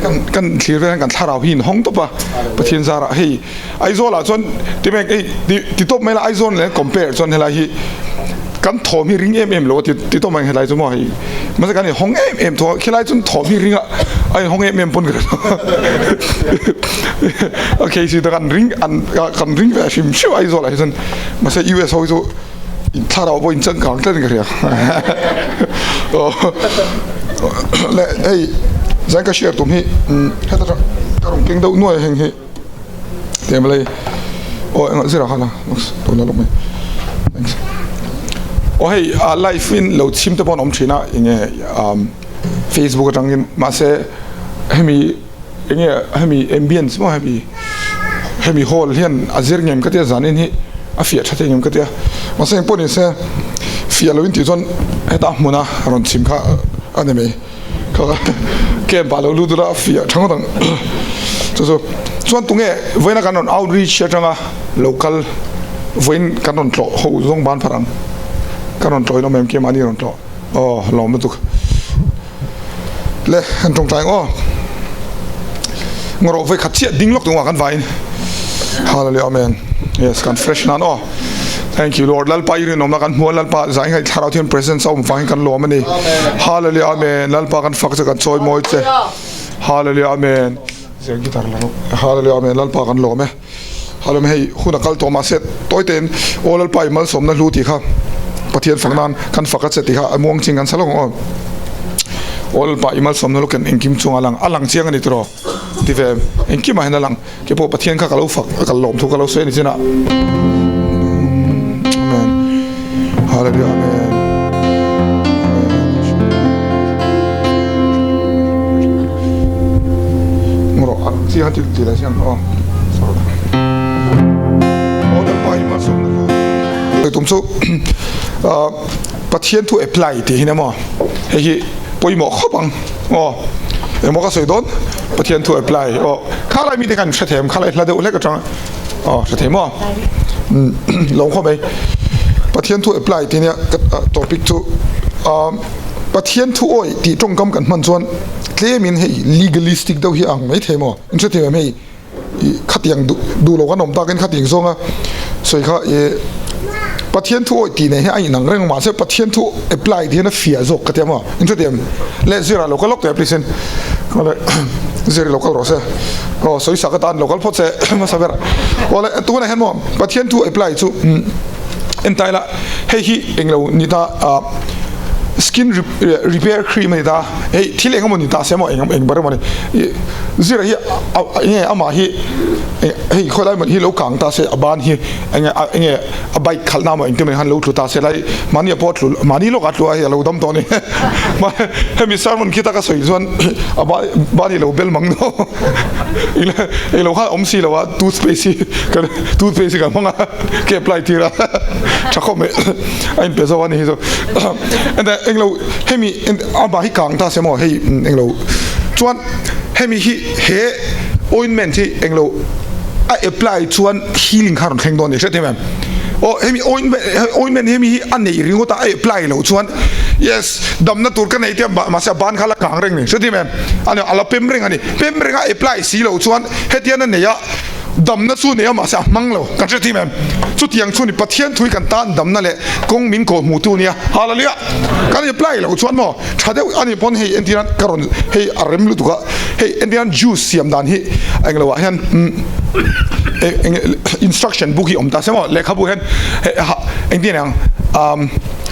kan kan thlir vel hian kan thlarau hi inhawng tawp a, Pathian zarah hei Aizawl ah chuan ti mai hei ti ti tawp mai la Aizawl nen compare chuan helai hi kan thawm hi ring em em lo a ti ti tawp mai helai chu maw hei mahse kan inhawng em em thawm a khilai chuan thawm hi ring a a inhawng em em pawn ka hre lo okay si ta kan ring an kan ring ve hrim hrim Aizawl ah hi chuan mahse US ho hi chu thlarau pawh inchangkang tlat in ka hria leh hei zan ka share tum hi heta tang ka rawn keng deuh nuai heng hi tih ang lei aw engah zirah khan a tuna lawk mai thanks aw hei a live in lo chhim te pawh an awm thin a enge facebook atangin mahse hemi Enge hemi ambience maw hemi hemi hall hian a zir ngem ka tia zanin hi a fiah tha thei ngem ka tia mahse engpawh ni se fiah loin tih chuan heta hmuna rawn chhim kha a ni mai kha camp ah lo lut ula a fiah tha ngawt ang chu chu chuan tunge vawiina kan rawn outreach atanga lo kal vawiin kan rawn tlawh ho zawng ban phar ang kan rawn tlawh in awm em keimahni rawn tlawh aw lawm lutuk. Le kan tawngtai ang aw. Ngawrawh vawi khat chiah ding lawk tungah kan vain. Hallelujah amen. Yes kan fresh nan aw. Thank you Lord. Lalpa i rinawmna kan hmu a Lalpa zai ngai thlarau thian presence a awm vangin kan lawm a ni. Hallelujah amen. Lalpa kan fak che kan chawi mawi che. Hallelujah amen. Zel guitar la rawh. Hallelujah amen. Lalpa kan lawm e. Hallelujah hei hun a kal tawh mahse tawi tein aw Lalpa i malsawmna hlu tih kha Pathian fak nan kan fak a che tih kha a muang ching kan sa lawk ang aw. Aw Lalpa i malsawmna hlu ken engkim chunga lang a lang chiang a ni tiraw ti ve engkimah hian a lang ke pawh Pathian kha ka lo fak ka lawm thu ka lo sawi a ni chin a. Amen. Hallelujah Amen. Ngawrawh ang chiang ti ti lai chiang aw. Tum chu Pathian thu apply tih hi emaw hei hi pawimawh khawp ang aw engmaw ka sawi dawn Pathian thu apply aw khalai mite khan hre them khalai hla deuh hlek atang aw hre thei maw lawm khawp mai Pathian thu apply tih nia topic chu Pathian thu awih tih tawngkam kan hman chuan tlemin hei legalistic deuh hi a ang maithei maw in hre thei em hei ih khatiang duh duh lo kan awm takin khatiang zawnga sawi kha ih Pathian thu awih tih nei hi a inang reng mahse Pathian thu apply tih hian a fiah zawk ka ti a maw in hre thei em le zira lo kal lawk teh please in zir lo kal rawh se aw sawi sak atan lo kal phawt se hmasa ber aw le tunah hian maw Pathian thu apply chu entai la hei hi englo ni ta ah skin repair cream a ni ta hei thil eng emaw ni ta se maw eng eng ber emaw ni ih zira hi enge amah hi hei khawilai emaw hi lo kang ta se a ban hi enge a enge a bike khalh na emaw engtin emaw hian lo tlu ta se lai mahni ah pawh a tlu mahni lawkah a tlu a hei a lo dam tawh a ni hemi sermon khi taka sawi chuan a ban hi a lo bel mang no englo khan a awm si lo a toothpaste hi kan toothpaste hi kan hmang a ke apply tir a tha khawp mai a inpe zo a ni hi chu ente englo hemi amah hi kang ta se maw hei englo chuan hemi hi he ointment hi englo a apply chuan healing kha a rawn thleng dawn a ni hriat em aw hemi ointment ointment hemi hi a neih ringawt a a apply loh chuan yes damna tur ka nei te mahse a ban kha a la kang reng a ni hriat em ani a la pem reng a ni pem reng a apply si loh chuan hetian a nei a. Damna chu nei a mahse a hmang lo. Kan hre thim em? Chutiang chu ni Pathian thui kan tan damna leh kawng min kawh hmuh tu nia. Hallelujah! Kan reply loh chuan maw tha deuh a nih pawn hei entir an ka rawn hei a rem lutuk a, hei entir an juice siam dan hi englo ah hian eng instruction book hi awm ta se maw lehkhabu hian engtin ang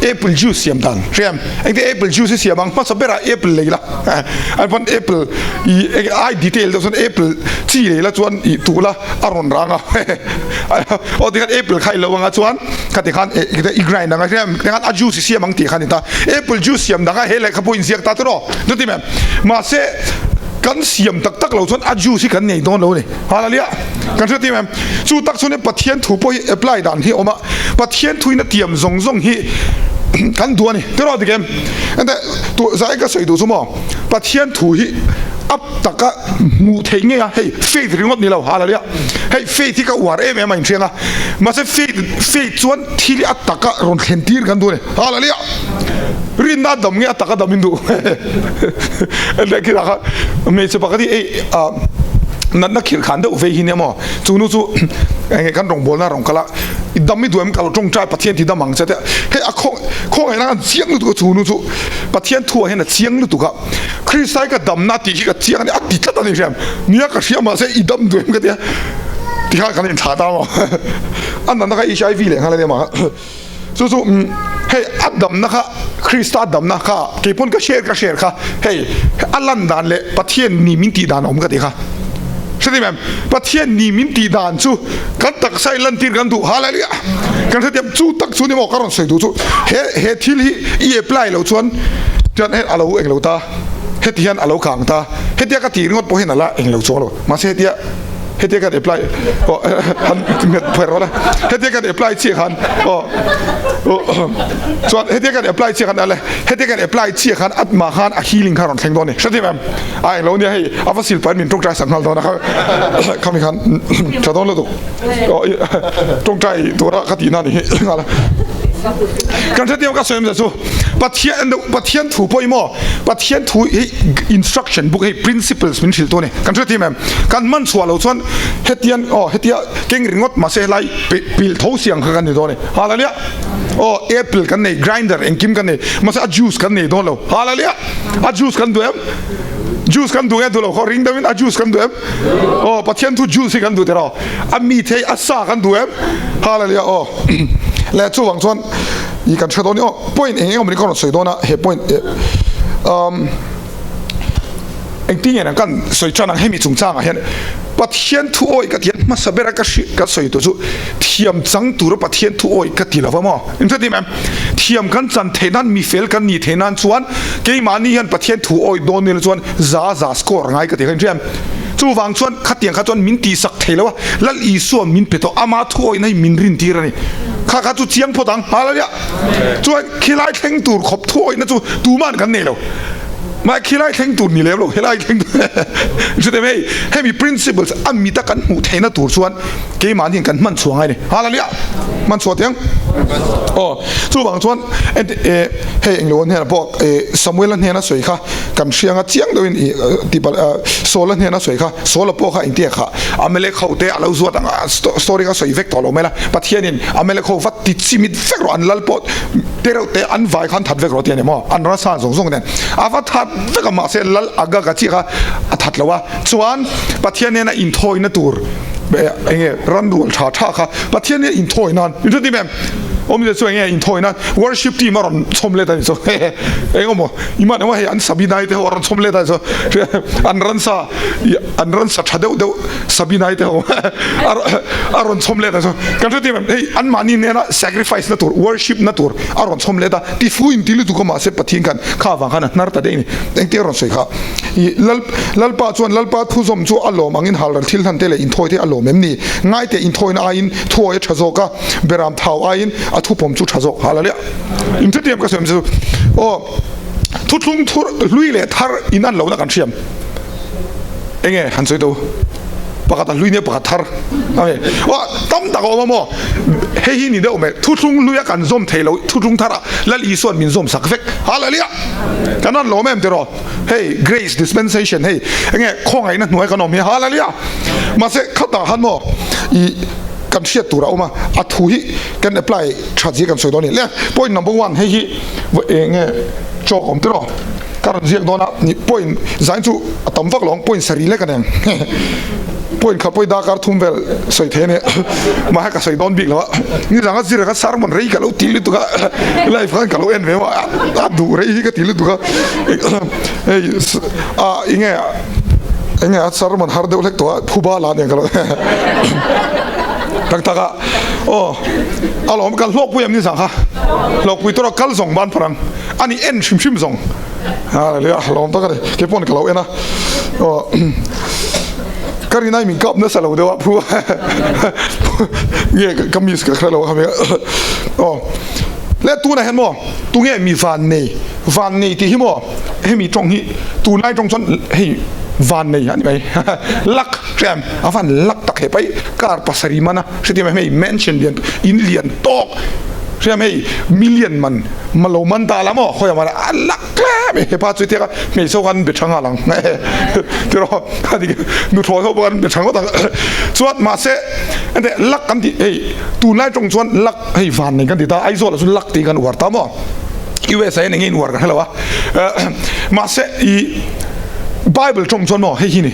apple juice siam dan hria em? Engtin apple juice hi siam ang hmasa berah apple lei la. An pawn apple i ai detail deuh chuan apple chi lei la chuan ih tuh la a rawn rang a aw tikhan apple kha i lo anga chuan khati khan i grind anga tikhan a juice i siam ang tih kha a ni ta apple juice siam dang a he lehkha pawh inziak ta tawh chuti mem mahse kan siam tak tak lo chuan a juice hi kan nei dawn lo a ni hallelujah kan hre ti mem chu tak chuan Pathian thu pawh hi apply dan hi a awm a Pathian thuin a tiam zawng zawng hi kan duh a ni tiraw dik em ente tu zai ka sawi duh chu maw Pathian thu hi a taka hmuh theih ngei a hei faith ringawt ni lo hallelujah hei faith hi ka uar em em a inhriang a mahse faith faith chuan thil hi a taka rawn thlen tir kan duh a ni hallelujah. Rinna dam nge a taka dam in duh. Leh khi kha hmeichhe pakhat hi ei ah natna khirh khan deuh vei hi nia maw chu nu chu enge kan rawngbawlna a rawn kal a i dam i duh em ka lo tawngtai Pathian ti dam ang che tia hei a khaw khawngaihna khan chiang lutuk a chu nu chu Pathian thuah hian a chiang lutuk a Krista hi ka damna tih hi ka chiang a ni a ti tlat a ni hriam nia ka hria mahse i dam duh em ka tia tikhan kan inthlah ta maw a natna kha HIV leh nghal a nia mah. Chu chu hei a damna kha Krista damna kha kei pawn ka share ka share kha hei a lan dan leh Pathian ni min tih dan a awm ka ti kha. Hretim em? Pathian ni min tih dan chu kan taksa in lantir kan duh hallelujah kan hrethiam chu tak chu ni maw ka rawn sawi duh chu he he thil hi i apply loh chuan chuan hei a lo englo ta heti hian a lo kang ta hetia ka tih ringawt pawh hian a la englo chuang lo mahse hetia Hetia kan apply aw han nghet pher rawh la hetia kan apply chiah khan aw chuan hetia kan apply chiah khan ale hetia kan apply chiah khan atma khan a healing kha rawn thleng dawn ni hrethiam em a englo nia hei a va silpain min tawngtai sak nghal dawn a kha khami khan tha dawn lutuk aw tawngtai tura ka tihna ni hi nghal a kan hrethiam ka sawi awmzia chu Pathian Pathian thu pawh hi maw Pathian thu hi instruction book hei principles min hrilh tu a ni kan hrethiam em kan hman chhuah loh chuan hetian aw hetia keng ringawt mahse helai pilh tho siang kha kan ni dawn a ni hallelujah aw apple kan nei grinder engkim kan nei mahse a juice kan nei dawn lo hallelujah a juice kan duh em juice kan duh nge duh lo khaw ring deuhin a juice kan duh em aw Pathian thu juice hi kan duh tiraw a mi thei a sa kan duh em hallelujah aw leh chuvang chuan I kan hre dawn ni aw point eng eng awm ni ka rawn sawi dawn a he point um engtin nge nang kan sawi tan ang hemi chungchangah hian Pathian thu awi ka ti a hmasa bera ka hri ka sawi tur chu thiam chang tura Pathian thu awi ka ti lo va maw in hre tim em thiam kan chan theih nan mi fel kan ni theih nan chuan keimahni hian Pathian thu awi dawn nilo chuan za za score ngai ka ti kha in hria em chuvang chuan khatiang kha chuan min tihsak thei lo a Lal Isua min pe tawh ama thu awihna hi min rintir a ni. Kha kha chu chiang phawt ang. Hallelujah! Chuan khilai thleng tur khawp thu awihna chu tuman kan nei lo. Mahse khilai thleng tur ni lem lo, helai thleng tur Chuteh hei, hemi principles a mita kan hmuh theihna tur chuan keimahni hian kan hman chhuah ngai a ni. Hallelujah! Hman chhuah teh ang. Aw, chuvang chuan hei englo an hnenah pawh Samuel-a hnena sawi kha kan hria anga chiang deuhin i tihpalh Saul-a hnena sawi kha Saul-a pawh kha engtia kha Amalek ho te a lo zuat ang a, story kha sawi vek tawh lo mai la, Pathianin Amalek ho va ti chimit vek rawh, an lal pawh te reuh te an vai khan that vek rawh ti a ni maw, an rasa zawng zawng nen a va that vek a, mahse lal Agaga chiah kha a that lo a, chuan Pathian nena inthawina tur enge ran rual tha tha kha Pathian nena inthawi nan, in hre tim em? Awmzia chu enge inthawi nan worship team a rawn chhawm let a ni chu eng emaw i man emaw hei an Sabinai te ho a rawn chhawm let a ni chu an ransa an ransa tha deuh deuh Sabinai te ho a rawn chhawm let a chu kan hre tim em hei anmahni nena sacrifice na tur worship na tur a rawn chhawm let a tifu in ti lutuk a mahse Pathian khan kha avang khan a hnar ta daih a ni engtin a rawn sawi kha i lal Lalpa chuan Lalpa thuzawm chu a lawm angin halral thil hlan te leh inthawi te a lawm em ni ngaite inthawina aiin thuawi a tha zawk a beram thau aiin a thupawm chu tha zawk hallelujah inthutiam ka sawi chu aw thuthlung thur hlui leh thar in an lohna kan hriam Enge han sawi tawh u? Pakhat a hlui nia pakhat thar a ni. Aw tam tak a awm a maw? Hei hi ni deuh mai. Thuthlung hluia kan zawm thei lo, thuthlung thar ah Lal Isua'n min zawm sak vek. Hallelujah! Kan rawn lawm em tiraw? Hei grace dispensation hei enge khawngaihna hnuai kan awm hi. Hallelujah! Mahse khatah khan maw i kan hriat tur a awm a, a thu hi kan apply that zia kan sawi dawn a ni. Le point number one hei hi enge chalk awm tiraw? Ka rawn ziak dawn a, ni point zain chu a tam vak lo ang, point sarih lek a ni ang. Point khat pawh i darkar thum vel sawi thei a ni. Mahse ka sawi dawn bik lo a, nizang a zir kha sermon rei ka lo ti lutuk a, live khan ka lo en ve a, a duh rei hi ka ti lutuk a. Hei a enge enge a sermon har deuh hlek tawh a, phuba la nen ka lo tak tak a, aw a lawm ka hlawkpui em nizang kha, hlawkpui tur a kal zawng ban phar ang. A ni en hrim hrim zawng hallelujah lawm tak a ni kei pawn ka lo en a aw ka rinai min kap nasa lo deuh a phu nge ka miss ka hre lo a aw le tunah hian maw tunge mi van nei van nei tih hi maw hemi tawng hi tunlai tawng chuan hei van nei a ni mai luck hriam a van luck tak he pai car pasarih mana hretia mai hei mansion lian in lian tawk. Hriam hei million man ma lo man ta la maw khawi ah man a lak tlem e hepa chu tiang a hmeichhe ho khan be tha nghal ang tiraw a dik nuthlawi ho pawh khan be tha ngawt ang chuan mahse ente lak kan tih hei tunlai tawng chuan lak hei van nei kan ti ta Aizawl ah chuan lak tih kan uar ta maw USA ah hian enge in uar kan hrelo a mahse i bible tawng chuan maw hei hi ni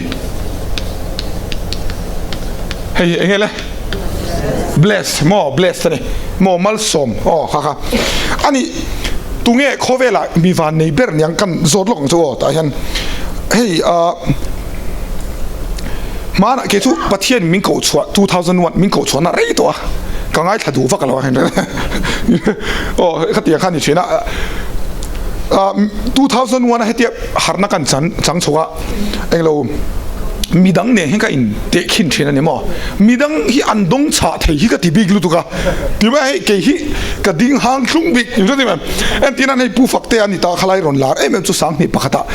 hei hi enge le. Bless maw bless a ni maw malsawm aw kha kha ani tunge khawvelah mi van nei ber niang kan zawt lawk ang chu aw tah hian hei ah hmanah kei chu Pathian min koh chhuah 2001 min koh chhuahna rei tawh a ka ngaithla duh vak lo a aw khatiang kha a ni thin a ah 2001 a hetia harhna kan chan chang chho a englo midang nen hian ka in tehkhin thin a ni maw midang hi an dawng chhah thei hi ka ti bik lutuk a ti mai hei kei hi ka ding hang thlung bik in hre thei em entir nan hei pu fakte a ni ta khalai rawn lar em em chu sanghnih pakhat ah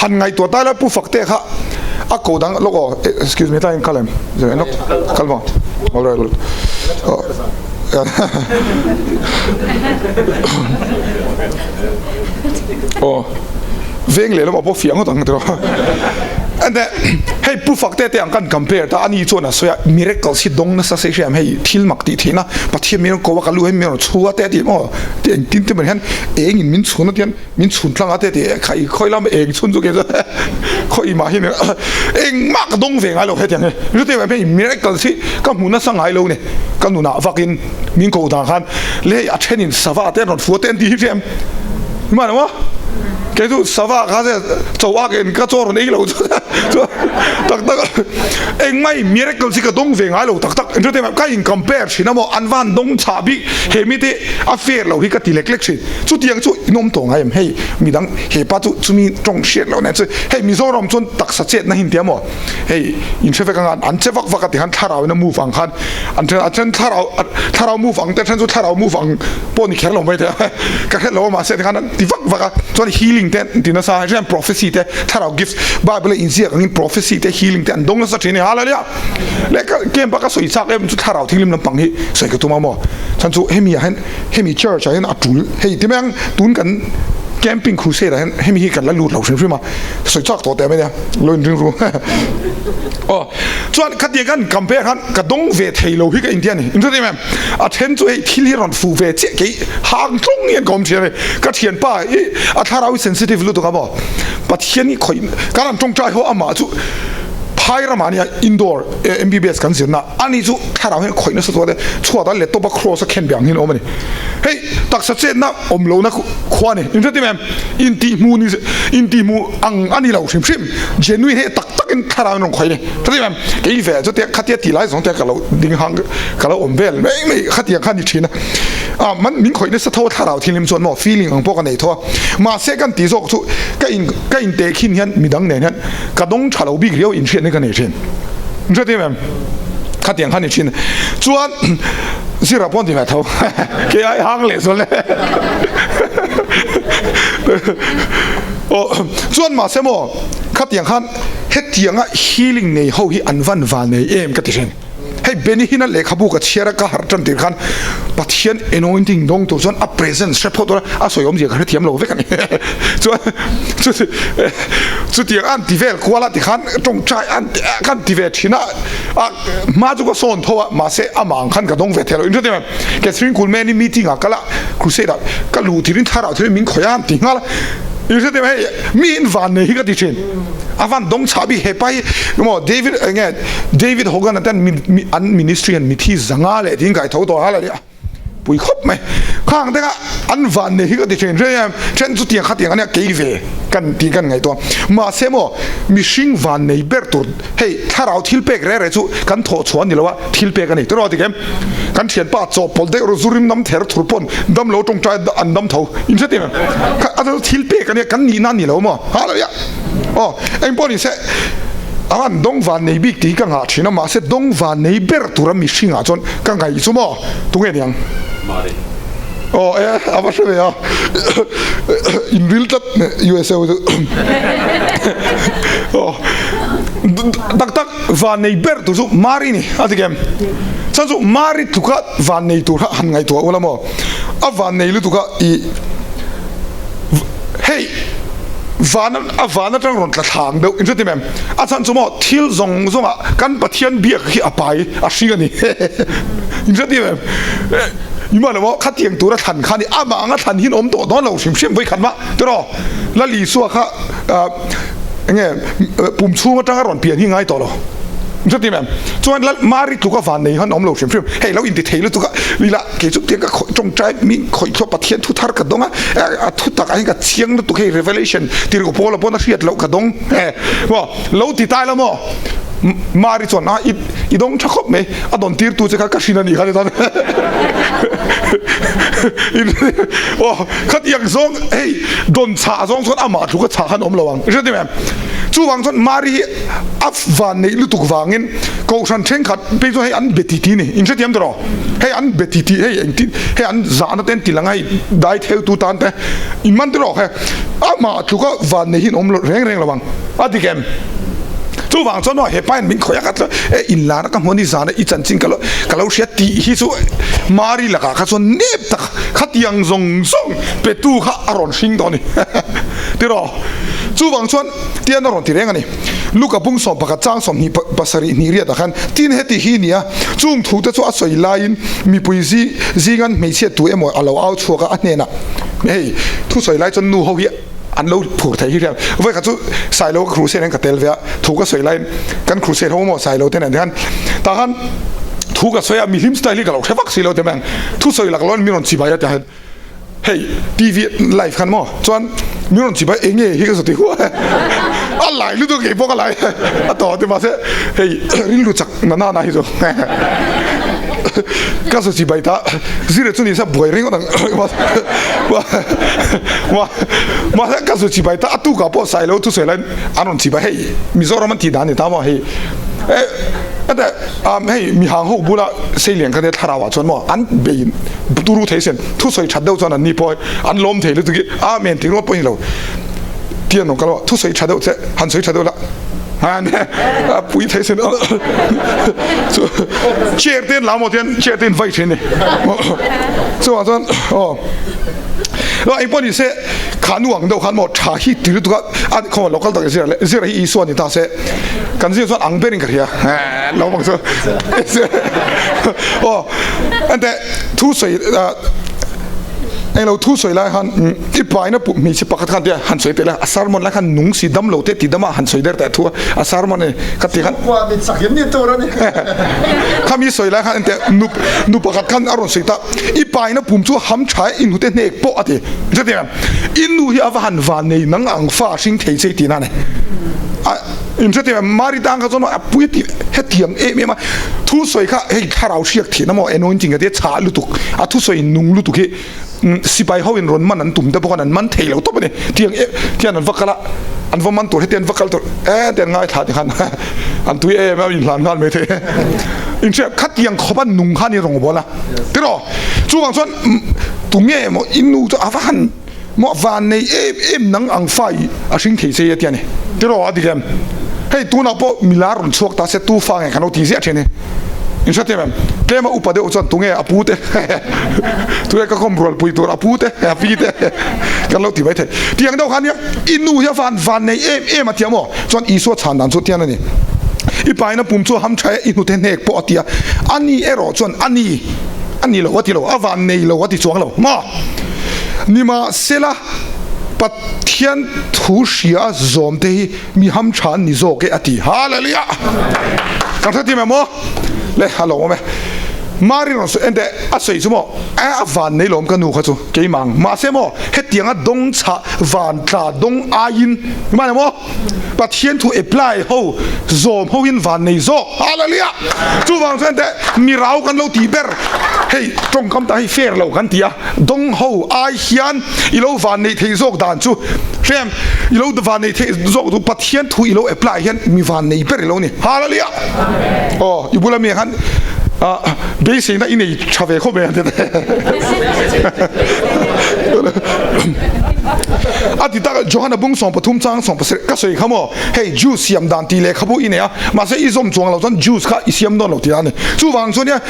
han ngaihtuah ta ila pu fakte kha a ko dang lawk aw excuse me tlaiin kal em lawk kal maw alright alright aw Veng leh lamah pawh fiah ngawt ang tiraw. Ente hei pu fak te te ang kan compare ta ani chuan a sawi a miracles hi dawng nasa se hriam hei thil mak tih theihna Pathian min rawn ko a ka lu hi min rawn chhu a te a ti maw ti engtin te maw hian eng in min chhun a tian min chhun tlang a te a ti khai khawi lam eng chhun chu kei chu khawi mah hi engmah ka dawng ve ngai lo hetiang hi chu te hei miracles hi ka hmu nasa ngai lo ni ka nunah vakin min ko dan khan le hei a thenin sava te an rawn fu a te an ti hi hriam. Hman emaw? Kei chu sava kha se cho ak in ka chaw rawn ei lo chu tak tak engmai miracle chi ka dawng ve ngai lo tak tak engthil te ka in compare thin emaw an van dawng chhah bik he mi te a fair lo hi ka ti lek lek thin chutiang chu in awm tawh ngai em hei midang hepa chu chumi tawng hriat loh nen chu hei Mizoram chuan taksa chetna hi intia maw hei in hre vek anga an che vak vak a ti khan thlarau in a move ang khan an then a then thlarau thlarau move ang te then chu thlarau move ang pawh ni kher lo mai te ka hre lo a mahse tikhan an ti vak vak a chuan healing te an ti nasa a hriat prophecy te thlarau gifts bible a inziak angin prophecy te healing te an dawng nasa thin a ni hallelujah leh ka camp a ka sawi chak em chu thlarau thinglim lampang hi sawi ka tum a maw chhan chu hemi ah hian hemi church ah hian a tul hei ti mai ang tun kan camping crusade ah hian hemi hi kan la lut lo hrim hrim a sawi chak tawh teh mai nia lo in ring ru aw chuan khatiang khan compare khan ka dawng ve thei lo hi ka intia ni in hre em a then chu hei thil hi rawn fu ve chiah kei hang tlung hian ka awm thin a ni ka thianpa hi a thlarau hi sensitive lutuk a maw Pathian hi khawih kan han tawngtai ho amah chu phai ramah nia indoor MBBS kan zirna ani chu thlarau hian khawih nasa tawh a chhuat a laptop a cross a khen be ang hian a awm a ni hei taksa chetna awm lohna khua a ni in hre tim em intihhmuh ni intihhmuh ang a ni lo hrim hrim genuine hei tak takin thlarau in rawn khawih a ni hre tim em kei ve chutia khatia tih lai zawng te ka lo ding hang ka lo awm vel mai mai khatiang kha a ni thin a ah man min khawih nasa tho a thlarau thianghlim chuan maw feeling ang pawh ka nei tho a mahse kan tih zawk chu ka in ka intehkhin hian midang nen hian ka dawng tha lo bik riau inhriatna ka nei thin. Hre tim em? Khatiang kha ni thin. Chuan zira pawn ti ve tho. Ke ai hang leh chuan le. Oh, chuan mahse maw khatiang khan hetianga healing nei ho hi an van van nei em ka ti thin. Hei Benny Hinn a lehkhabu ka chhiar a ka harh tan tir khan Pathian anointing dawng tur chuan a presence hre phawt tur a a sawi awmzia ka hrethiam lo vek a ni. Chuan chuti chutiang an ti vel kual a tikhan tawngtai an kan ti ve thin a a hma chu ka sawn tho a mahse amah ang khan ka dawng ve thei lo. Inhre em? Catherine Kuhlman-i meeting ah kal a crusade ah ka luh tirin thlarau thirin min khawih a an ti nghal a. Inhre em? Hei mi in van nei hi ka ti thin. A van dawng chhah bik hepa hi maw David enge David Hogan ten an ministry hian mithi zanga leh tiin kai tho tawh a la pui khawp mai khang te kha an van nei hi ka ti thin hre em then chu tiang kha tiang ania kei ve kan tih kan ngaihtuah mahse maw mihring van nei ber tur hei thlarau thil pek re re chu kan thawh chhuah ani lo a thil pek ani tiraw ti kem kan thianpa chawhpawlh deuh ru zurim nam ther thur pawn dam lo tawngtai an dam tho in hre ti em kha thil pek ania kan nihna ani lo maw hallelujah. Aw, eng pawh ni se, a han dawng van nei bik tih hi ka ngah thin a, mahse dawng van nei ber tura mihring ah chuan ka ngaih chu maw? Tunge niang? Mari. Aw e, a va hre ve a, in ril tlat USA ho chu. Aw, tak tak van nei ber tur chu Mari ni, a ti kem? Chuan chu Mari tluka van nei tur kha han ngaihtuah ula maw? A van nei lutuk a i hei van a van atang rawn tla thlang deuh in hretim em? A chhan chu maw thil zawng zawng ah kan Pathian biak hi a pai a hring a ni in hretim em? I man maw khatiang tura thlan kha ni amah anga thlan hi an awm tawh dawn lo hrim hrim vawi khat mah tiraw Lal Isua kha enge pum chhung atanga rawn pian hi ngai tawh lo. Chuti mem chuan lal Mari tluk a van nei han awm lo hrim hrim hei lo inti thei lutuk a ila kei chu tiang ka khawih tawngtai mi khawih thluak Pathian thu thar ka dawng a a thu tak ah hian ka chiang lutuk hei revelation tirhkoh pawl a pawn a hriat loh ka dawng e maw lo ti ta ila maw Mari chuan a i dawng tha khawp mai a dawn tir tu che kha ka hrin a nih kha ti chuan aw khatiang zawng hei dawn chhah zawng chuan amah tluk a chhah khan awm lo ang hre ti mem chuvang chuan Mari hi A van neih lutuk vangin kohhran thenkhat phei chu hei an be titi ni, in hrethiam tawh rawh. Hei an be titi, hei engtin, hei an zahna te an ti lang a, hei dai theutu tan te in man tawh rawh. He amah tluka van nei hi an awm reng reng lo ang, a dik em? Chuvang chuan aw hepa hian min khawih a ka tla e inlana ka hmu a ni zana i chanchin ka lo ka lo hria tih hi chu Mari lakah kha chuan nep tak khatiang zawng zawng petu kha a rawn hring tawh a ni tiraw? Chuvang chuan tian a rawn ti reng a ni. Luka bung 11 chang 20 pasarih hnih riatah khan tin heti hi nia, chung thute chu a sawi laiin mipui zi zingan hmeichhia tu emaw a lo au chhuak a, a hnenah hei thu sawi lai chuan nu ho hi an lo phur thei hi hriat vawi khat chu Sailo ka crusade hian ka tel ve a, thu ka sawi laiin kan crusade ho maw Sailo te nen hian tah khan thu ka sawi a, mihlim style hi ka lo hre vak si lo te mai ang, thu sawi lak loin mi rawn chibai a ti hian. Hei TV live khan maw chuan min rawn chip a enge hi ka zawt i huai a lai lutuk kei pawh ka lai a tawh te mahse hei rilru chak na na na hi chu ka zawt chibai ta zira chu nisa buai ringawt ang mahse ka zawt chibai ta a tukah pawh sailo thusawi laiin an rawn chip a hei Mizoram an tih dan a ni ta maw hei e Am hei mihang ho bula seilian kha nia thlarau ah chuan maw an bei turu thei sin thusawi that deuh chuan an ni pawh an lawm thei lutuk i amen tih ringawt pawh a ni lo ti an rawn kal a thusawi tha deuh che han sawi tha deuh la a pui thei sin chu chair te an la maw tian chair te an vai thin a ni chuvang chuan aw engpawh ni se kha nu ang deuh khan maw tha hi ti lutuk a a khaw local tak zir leh zir hi Isua ni ta se kan zir chuan ang berin ka hria lo bang chu aw ente thu sawi englo thu sawi lai khan i paina pu hmeichhe pakhat khan tia han sawi teh la a sermon lai khan nung si dam lo te ti dama han sawi der teh thu a sermon ni ka ti khan khami sawi lai khan ente nu nu pakhat khan a rawn sawi ta I paina pum chu ham tha i hnute hnek pawh a ti. Chutiang i nu hi a va han van nei nang ang fa a hring thei che tihna a ni. A in hrethiam em? Mari tang kha chuan a pui a ti hetiang em em a thu sawi kha hei thlarau hriak thihna maw anointing a tia chhah lutuk a thusawi nung lutuk hi sipai ho in rawn man an tum te bawk a an man thei lo tawp a ni. Tiang em tiang an va kal a an va man tur hetiang an va kal tur e tiang ngaithla ti khan an tui em em a inhlan nghal mai thei. Inhriat khatiang khawp a nung kha ni rawngbawl a tiraw chuvang chuan tunge maw i nu chu a va han maw van nei em em nang ang fa i a hring thei che a tia ni tiraw a dik em hei tunah pawh milar rawn chhuak ta se tu fa nge kan lo ti ziah thin hi inhriat em em tlem a upa deuh chuan tunge a pu te tunge ka khawm rual pui tur a pu te a pi te kan lo ti mai thei tiang deuh kha nia i nu hi a van van nei em em a tia maw Chuan Isua chhan dan chu tian a ni, I paina pum chu ham tha e, i hnute hnek pawh a ti a. A ni erawh chuan a ni, a ni lo a ti lo, a van nei lo a ti chuang lo. Maw? Nimahsela, Pathian thu hria zawm te hi mi ham tha an ni zawk e a ti. Hallelujah! Kan hrethiam em aw? Le, a lawmawm e. Mari rawn sawi, enteh, a sawi chu maw? A, a van nei lawm ka nu kha chu. Keimah ang. Mahse maw, hetianga dawng chhah van tla dawng aiin, mah maw, Pathian thu apply ho zawm ho in van nei zawk. Hallelujah! Chuvang chuan teh mirau kan lo tih ber, hei tawngkam tak hi fair lo kan ti a, dawng ho ai hian i lo van nei thei zawk dan chu hrem, i lo van nei thei zawk chu Pathian thu i lo apply hian mi van nei ber i lo ni. Hallelujah! Aw, i bula mi khan. A beiseina i nei tha ve khawp mai ang te. A ti tak Johana bung 13 chang 17 ka sawi kha maw hei juice siam dan tih lehkhabu i nei a mahse i zawm chuang lo chuan juice kha i siam dawn lo tih a ni. Chuvang chuan nia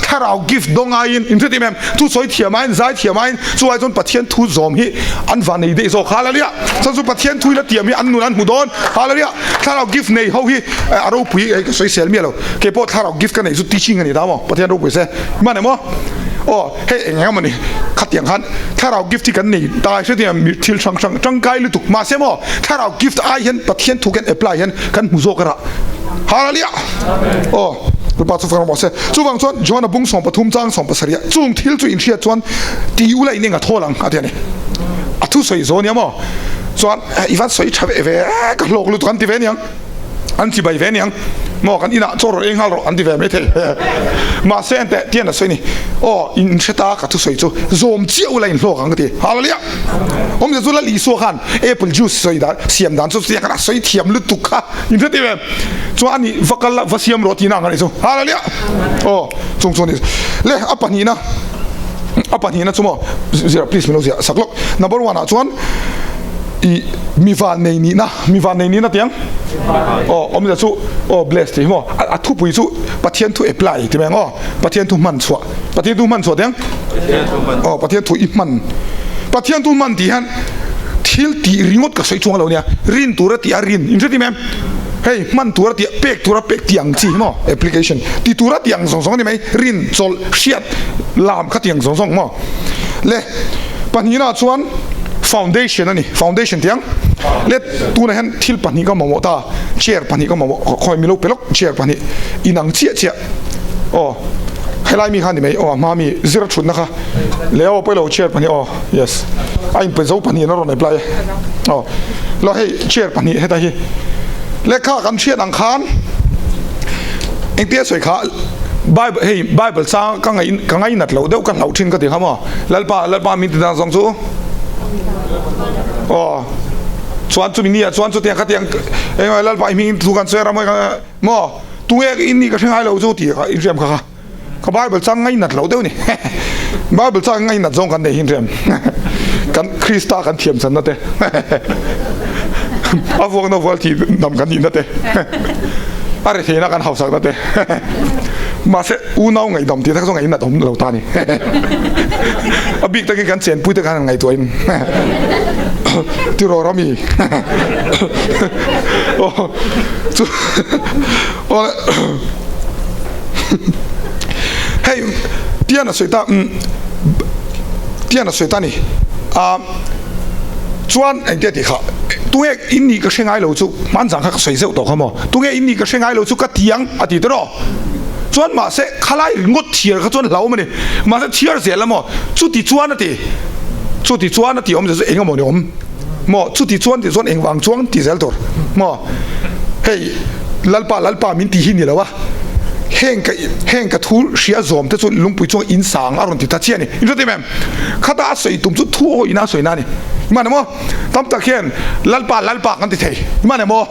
thlarau gift dawng aiin inhre em thu sawi thiam aiin zai thiam aiin chu ai chuan Pathian thu zawm hi an van nei daih zawk Hallelujah chuan chu Pathian thu ila tiam hi an nun an hmu dawn Hallelujah thlarau gift nei ho hi a ropui hei ka sawi sel miah lo kei pawh thlarau gift ka neih chu teaching a ni ta maw Pathian ropui se hman em aw aw hei eng eng emawni khatiang khan thlarau gift hi kan nei ta hre mi thil hrang hrang tangkai lutuk mahse maw thlarau gift ai hian Pathian thu kan apply hian kan hmu zawk a rah Hallelujah aw Lalpa chu fak rawh se. Chuvang chuan John-a bung 13 chang 17 ah chung thil chu inhriat chuan ti ula in eng a thawl ang a ti a ni. A thusawi zawn nia maw? Chuan i van sawi tha ve ve ka hlawk lutuk an ti ve niang, an chibai ve niang maw kan inah chaw rawn ei nghal rawh an ti ve maithei. Mahse enteh tian a sawi ni aw in hre ta ka thusawi chu zawm chiah ula in hlawk ang ka ti. Hallelujah! Awmzia chu Lal Isua khan apple juice sawi dan siam dan chu chutiang khan a sawi thiam lutuk kha in hre ti ve. Chuan ani va kal la va siam rawh tihna ang a nih chu. Hallelujah! Aw chung chu a ni. Le a pahnihna a pahnihna chu maw zira please min lo ziah sak lawk. Number one ah chuan i mi van nei nihna mi van nei nihna tiang aw awmzia chu aw bless tih hi maw a thupui chu Pathian thu apply ti mai ang aw Pathian thu hman chhuah Pathian thu hman chhuah tiang aw Pathian thu i hman Pathian thu hman tih hian thil tih ringawt ka sawi chuang lo nia rin tura tih a rin in hre ti mai em hei hman tura tih pek tura pek tih ang chi hi maw application ti tura tih ang zawng zawng a ni mai rin chawlh hriat lam kha tih ang zawng zawng maw le pahnihna chuan foundation a ni foundation tih ang le tunah hian thil pahnih ka mamawh ta chair pahnih ka mamawh khawi milo pe lawk chair pahnih inang chiah chiah aw helai mi kha ni mai aw a hma mi zir a thutna kha le aw pawilo chair pahnih aw yes a inpe zo pahnih an rawn apply e aw lo hei chair pahnih heta hi lehkha kan hriat ang khan engtia sawi kha bible hei bible chang ka ngai ka ngainat loh deuh ka hlauh thin ka ti kha maw lalpa lalpa min ti dan zawng chu aw chuan chumi ni ah chuan chutiang khatiang engemaw lalpa i hming thu kan sawi a ram maw tunge in nih ka hre ngai lo chu tih kha inhriam kha kha ka bible chang ngainat loh deuh ni bible chang ngainat zawng kan nei hi inhriam kan krista kan thiam channa te a vuakna vual tih nam kan nihna te a retheihna kan hausakna te mahse unau ngaihdam tih tak chu ngainat awm lo ta ni a bik takin kan chenpui te khan an ngaihtuahin tiraw rami Chu awle hei tian a sawi ta tian a sawi ta ni a chuan engtia tih kha tunge in nih ka hre ngai lo chu hmanzang kha ka sawi zeuh tawh kha maw tunge in nih ka hre ngai lo chu ka ti ang a ti tawh chuan mahse khalai ringawt thiar kha chuan hlauhawm a ni mahse thiar zel a maw chuti chuan a ti chuti chuan a ti awmzia chu eng emaw ni awm. Maw chuti chuan tih chuan engvang chuang ti zel tur maw hei Lalpa Lalpa min ti hi ni lo a heng ka heng ka thu hria zawm te chu lungpui chuan in sang a rawn ti ta chiah a ni in hre em khata a sawi tum chu thu aw ina sawi na a ni hman emaw tam tak hian Lalpa Lalpa kan ti thei hman emaw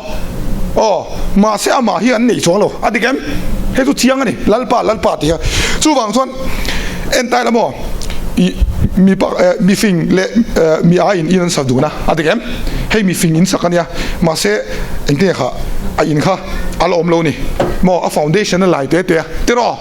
aw mahse amah hi an nei chuang lo a dik em hei chu chiang a ni Lalpa Lalpa tih kha chuvang chuan entai la maw I mi pak eh mi fing leh eh mi aiin in an sak dun a, a dik em? Hei mi fing in sak a nia, mahse engtin nge kha a in kha a la awm lo ni maw a foundation a lai te te a tiraw?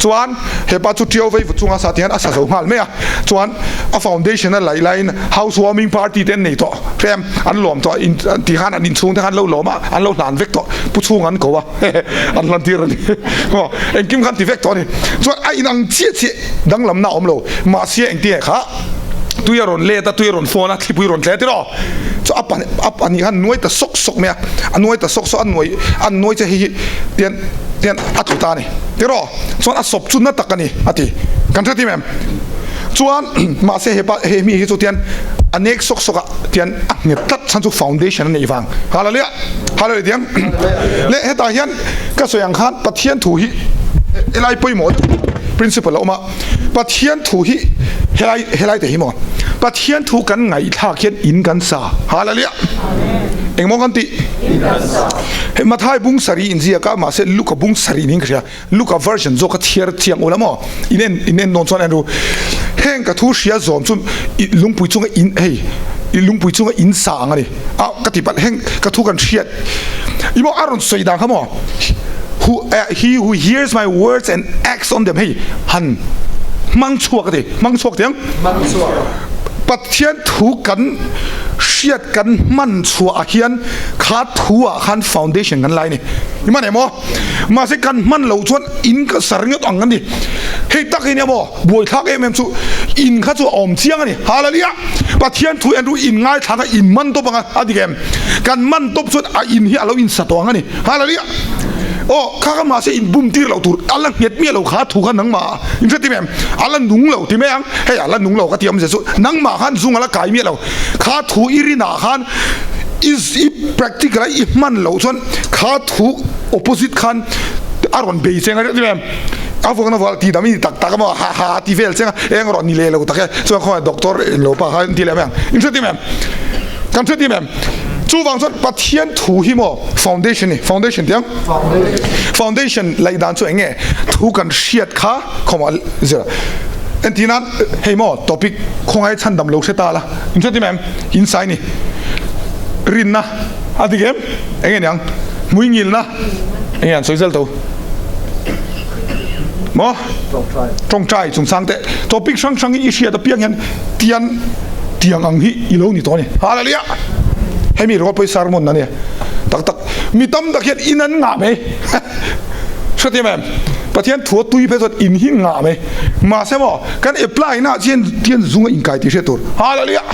Chuan hepa chu Ṭiau vei vut chunga sa tih hian a sa zo nghal mai a, chuan a foundation a laih laiin house warming party te an nei tawh hrem an lawm tawh in tih khan an inchhung te khan lo lawm a an lo hlan vek tawh pu chhung an ko a hehe an hlan tir a ni maw engkim khan ti vek tawh a ni chuan a inang chiah chiah Danglamna a awm lo. Mahse engtin nge kha tui a rawn let a, tui a rawn fawn a, thlipui rawn tle tiraw? Chu a pan a pahnih khan nuai ta sawk sawk mai a, a nuai ta sawk sawk a, nuai a nuai che hei hi tian tian a tlu ta a ni tiraw? Chuan a sawp chu na tak a ni a ti. Kan hre tim em? Chuan mahse hepa he mi hi chu tian a nek sawk sawk a tian a nghet tlat chhan chu foundation a neih vang. Hallelujah! Hallelujah tiang leh hetah hian ka sawi ang khan Pathian thu hi helai pawimawh deuh principle a awm a, Pathian thu hi helai helai te hi maw Pathian thu kan ngaihthlak hian in kan sa. Hallelujah! Engmaw kan tih? Hei Mathai bung sarih inziak a, mahse Luka bung sarih niin ka hria. Luka version zawk a chhiar chiang ula maw? In en in en dawn chuan en ru. Heng ka thu hria zawm chu i lungpui chunga in hei i lungpui chunga in sa ang a ni. A ka ti palh heng ka thu kan hriat i maw a rawn sawi dan kha maw who he who hears my words and acts on them hei han hmang chhuak a ti hmang chhuak tiang Pathian thu kan hriat kan hman chhuah ah hian kha thu ah khan foundation kan lai a ni i man em aw. Mahse kan hman loh chuan in ka sar ngawt ang a ni. Hei tak hi nia maw buaithlak em em chu in kha chu a awm chiang a ni. Hallelujah! Pathian thu en ru in ngaithla kha in man tawp ang a, a dik em? Kan man tawp chuan a in hi a lo insa tawh ang a ni. Hallelujah! Aw kha kha mahse in bum tir loh tur a la nghet miah lo kha thu kha nangmah in hre tim em? A la nung lo ti mai ang. Hei a la nung lo ka ti awmzia chu nangmah khan zung a la kai miah lo. Kha thu i rinah khan i i practical a i hman loh chuan kha thu opposite khan a rawn bei cheng a ri em a vuakna vuak ti dam i ni tak tak emaw ha ha ti vel cheng a eng rawn ni leh lo tak e chuan khawngaih doctor englo pa kha an ti leh mai ang in hre tim em kan hre tim em chuvang chuan Pathian thu hi maw foundation ni foundation tiang foundation laih dan chu eng nge thu kan hriat kha khawmah zira entir nan hei maw topic khawngaih chhandam lo hre ta la in hre tim em insai ni rinna a dik em eng nge niang hmui ngilna eng nge an sawi zel tho maw tawngtai chungchang te topic hrang hrang hi i hriat apiang hian tian tiang ang hi i lo ni tawh a ni hallelujah hemi ringawt pawh hi sermon a nia tak tak mi tam tak hian in an ngah mai hrethiam em Pathian thu a tui phei chuan in hi ngah mai mahse maw kan apply na ah chian tian zung a inkai tih hriat tur hallelujah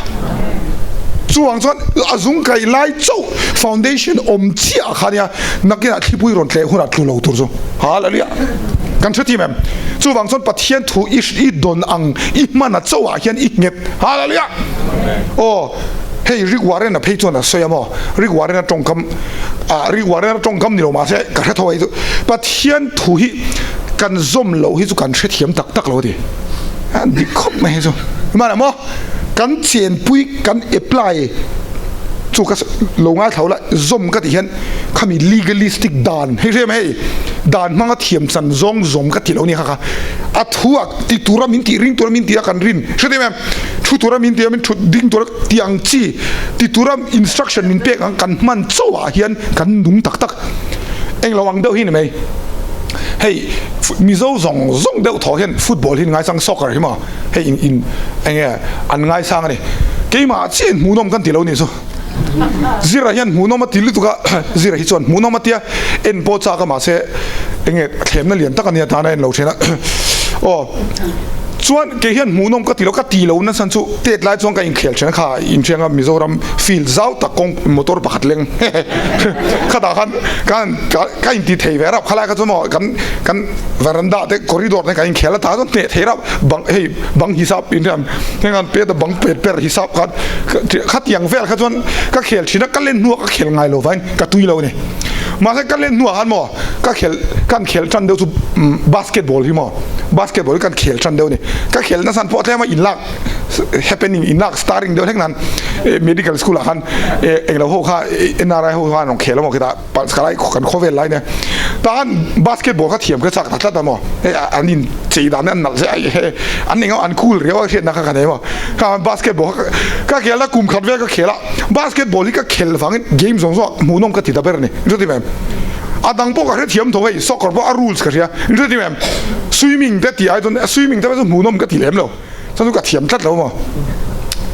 Chuvang chuan a zung kai lai chauh foundation awm chiah kha nia nakinah thlipui rawn tleh hunah tlu lo tur chu hallelujah kan hre thim em? Chuvang chuan Pathian thu i i dawn ang i hman a chauhah hian i nghet hallelujah aw hei Rick Warren a phei chuan a sawi a maw Rick Warren a tawngkam ah Rick Warren a tawngkam ni lo mahse ka hre tho a hi chu Pathian thu hi kan zawm loh hi chu kan hrethiam tak tak lo a ti dik khawp mai hi chu hmanah maw. Kan chenpui kan apply chu ka lo ngaithla la zawm ka tih hian khami legalistic dan hei hrem hei dan hmanga thiam chan zawng zawm ka ti lo ni kha kha a thu a ti tura min tih ring tura min tih a kan rin hre em em thu tura min tih a min thut ding tura tih ang chi ti tura instruction min pek ang kan hman chauh ah hian kan nung tak tak englo ang deuh hi ni mai hei Mizo zawng zawng deuh thaw hian football hi ngaisang soccer hi maw. Hei in in enge an ngaisang a ni. Keimah chiah in hmuhnawm kan ti lo ni chu. Zira hian hmuhnawm a ti lutuk a, Zira hi chuan hmuhnawm a tia en pawh chak a mahse enge thlemna lian tak a nia tana en lo thin a. Aw chuan kei hian hmuhnawm ka ti lo, ka ti lo nasa chu tet lai chuan ka inkhel thin a kha inhriang a Mizoram field zau tak kawng motor pakhat leng khatah khan kan ka inti thei ve rap khalai kha chu maw kan kan veranda te corridor te kan inkhel a tah chuan hneh thei rap bang hei bang hisap in hian heng an pet a bang pet per hisap khan khatiang vel kha chuan ka khel thin a ka len hnuah ka khel ngai lo vangin ka tui lo a ni mahse ka len hnuah khan maw ka khel kan khel tan deuh chu basketball hi maw basketball hi kan khel tan deuh a ni ka khel nasa pawh tlem a inlak happening inlak starring deuh hlek nan medical school ah khan englo ho kha N_R_I ho khan rawn khel a maw khitah Palskalai kan khawvel lai nia tan basketball kha thiam kha chak ta tlat a maw hei an in chei dan an nalh zeh a hei an eng an cool riau a hriatna kha ka nei maw kha basketball kha ka khel a kum khat vel ka khel a basketball hi ka khel vangin game zawng zawng ah hmuhnawm ka ti ta ber a ni inhre tim em a dang pawh ka hre thiam tho hei soccer pawh a rules ka hria inhre tim em swimming te tih ai chuan swimming te chu hmuhnawm ka ti lem lo. Chuan chu ka thiam tlat lo maw?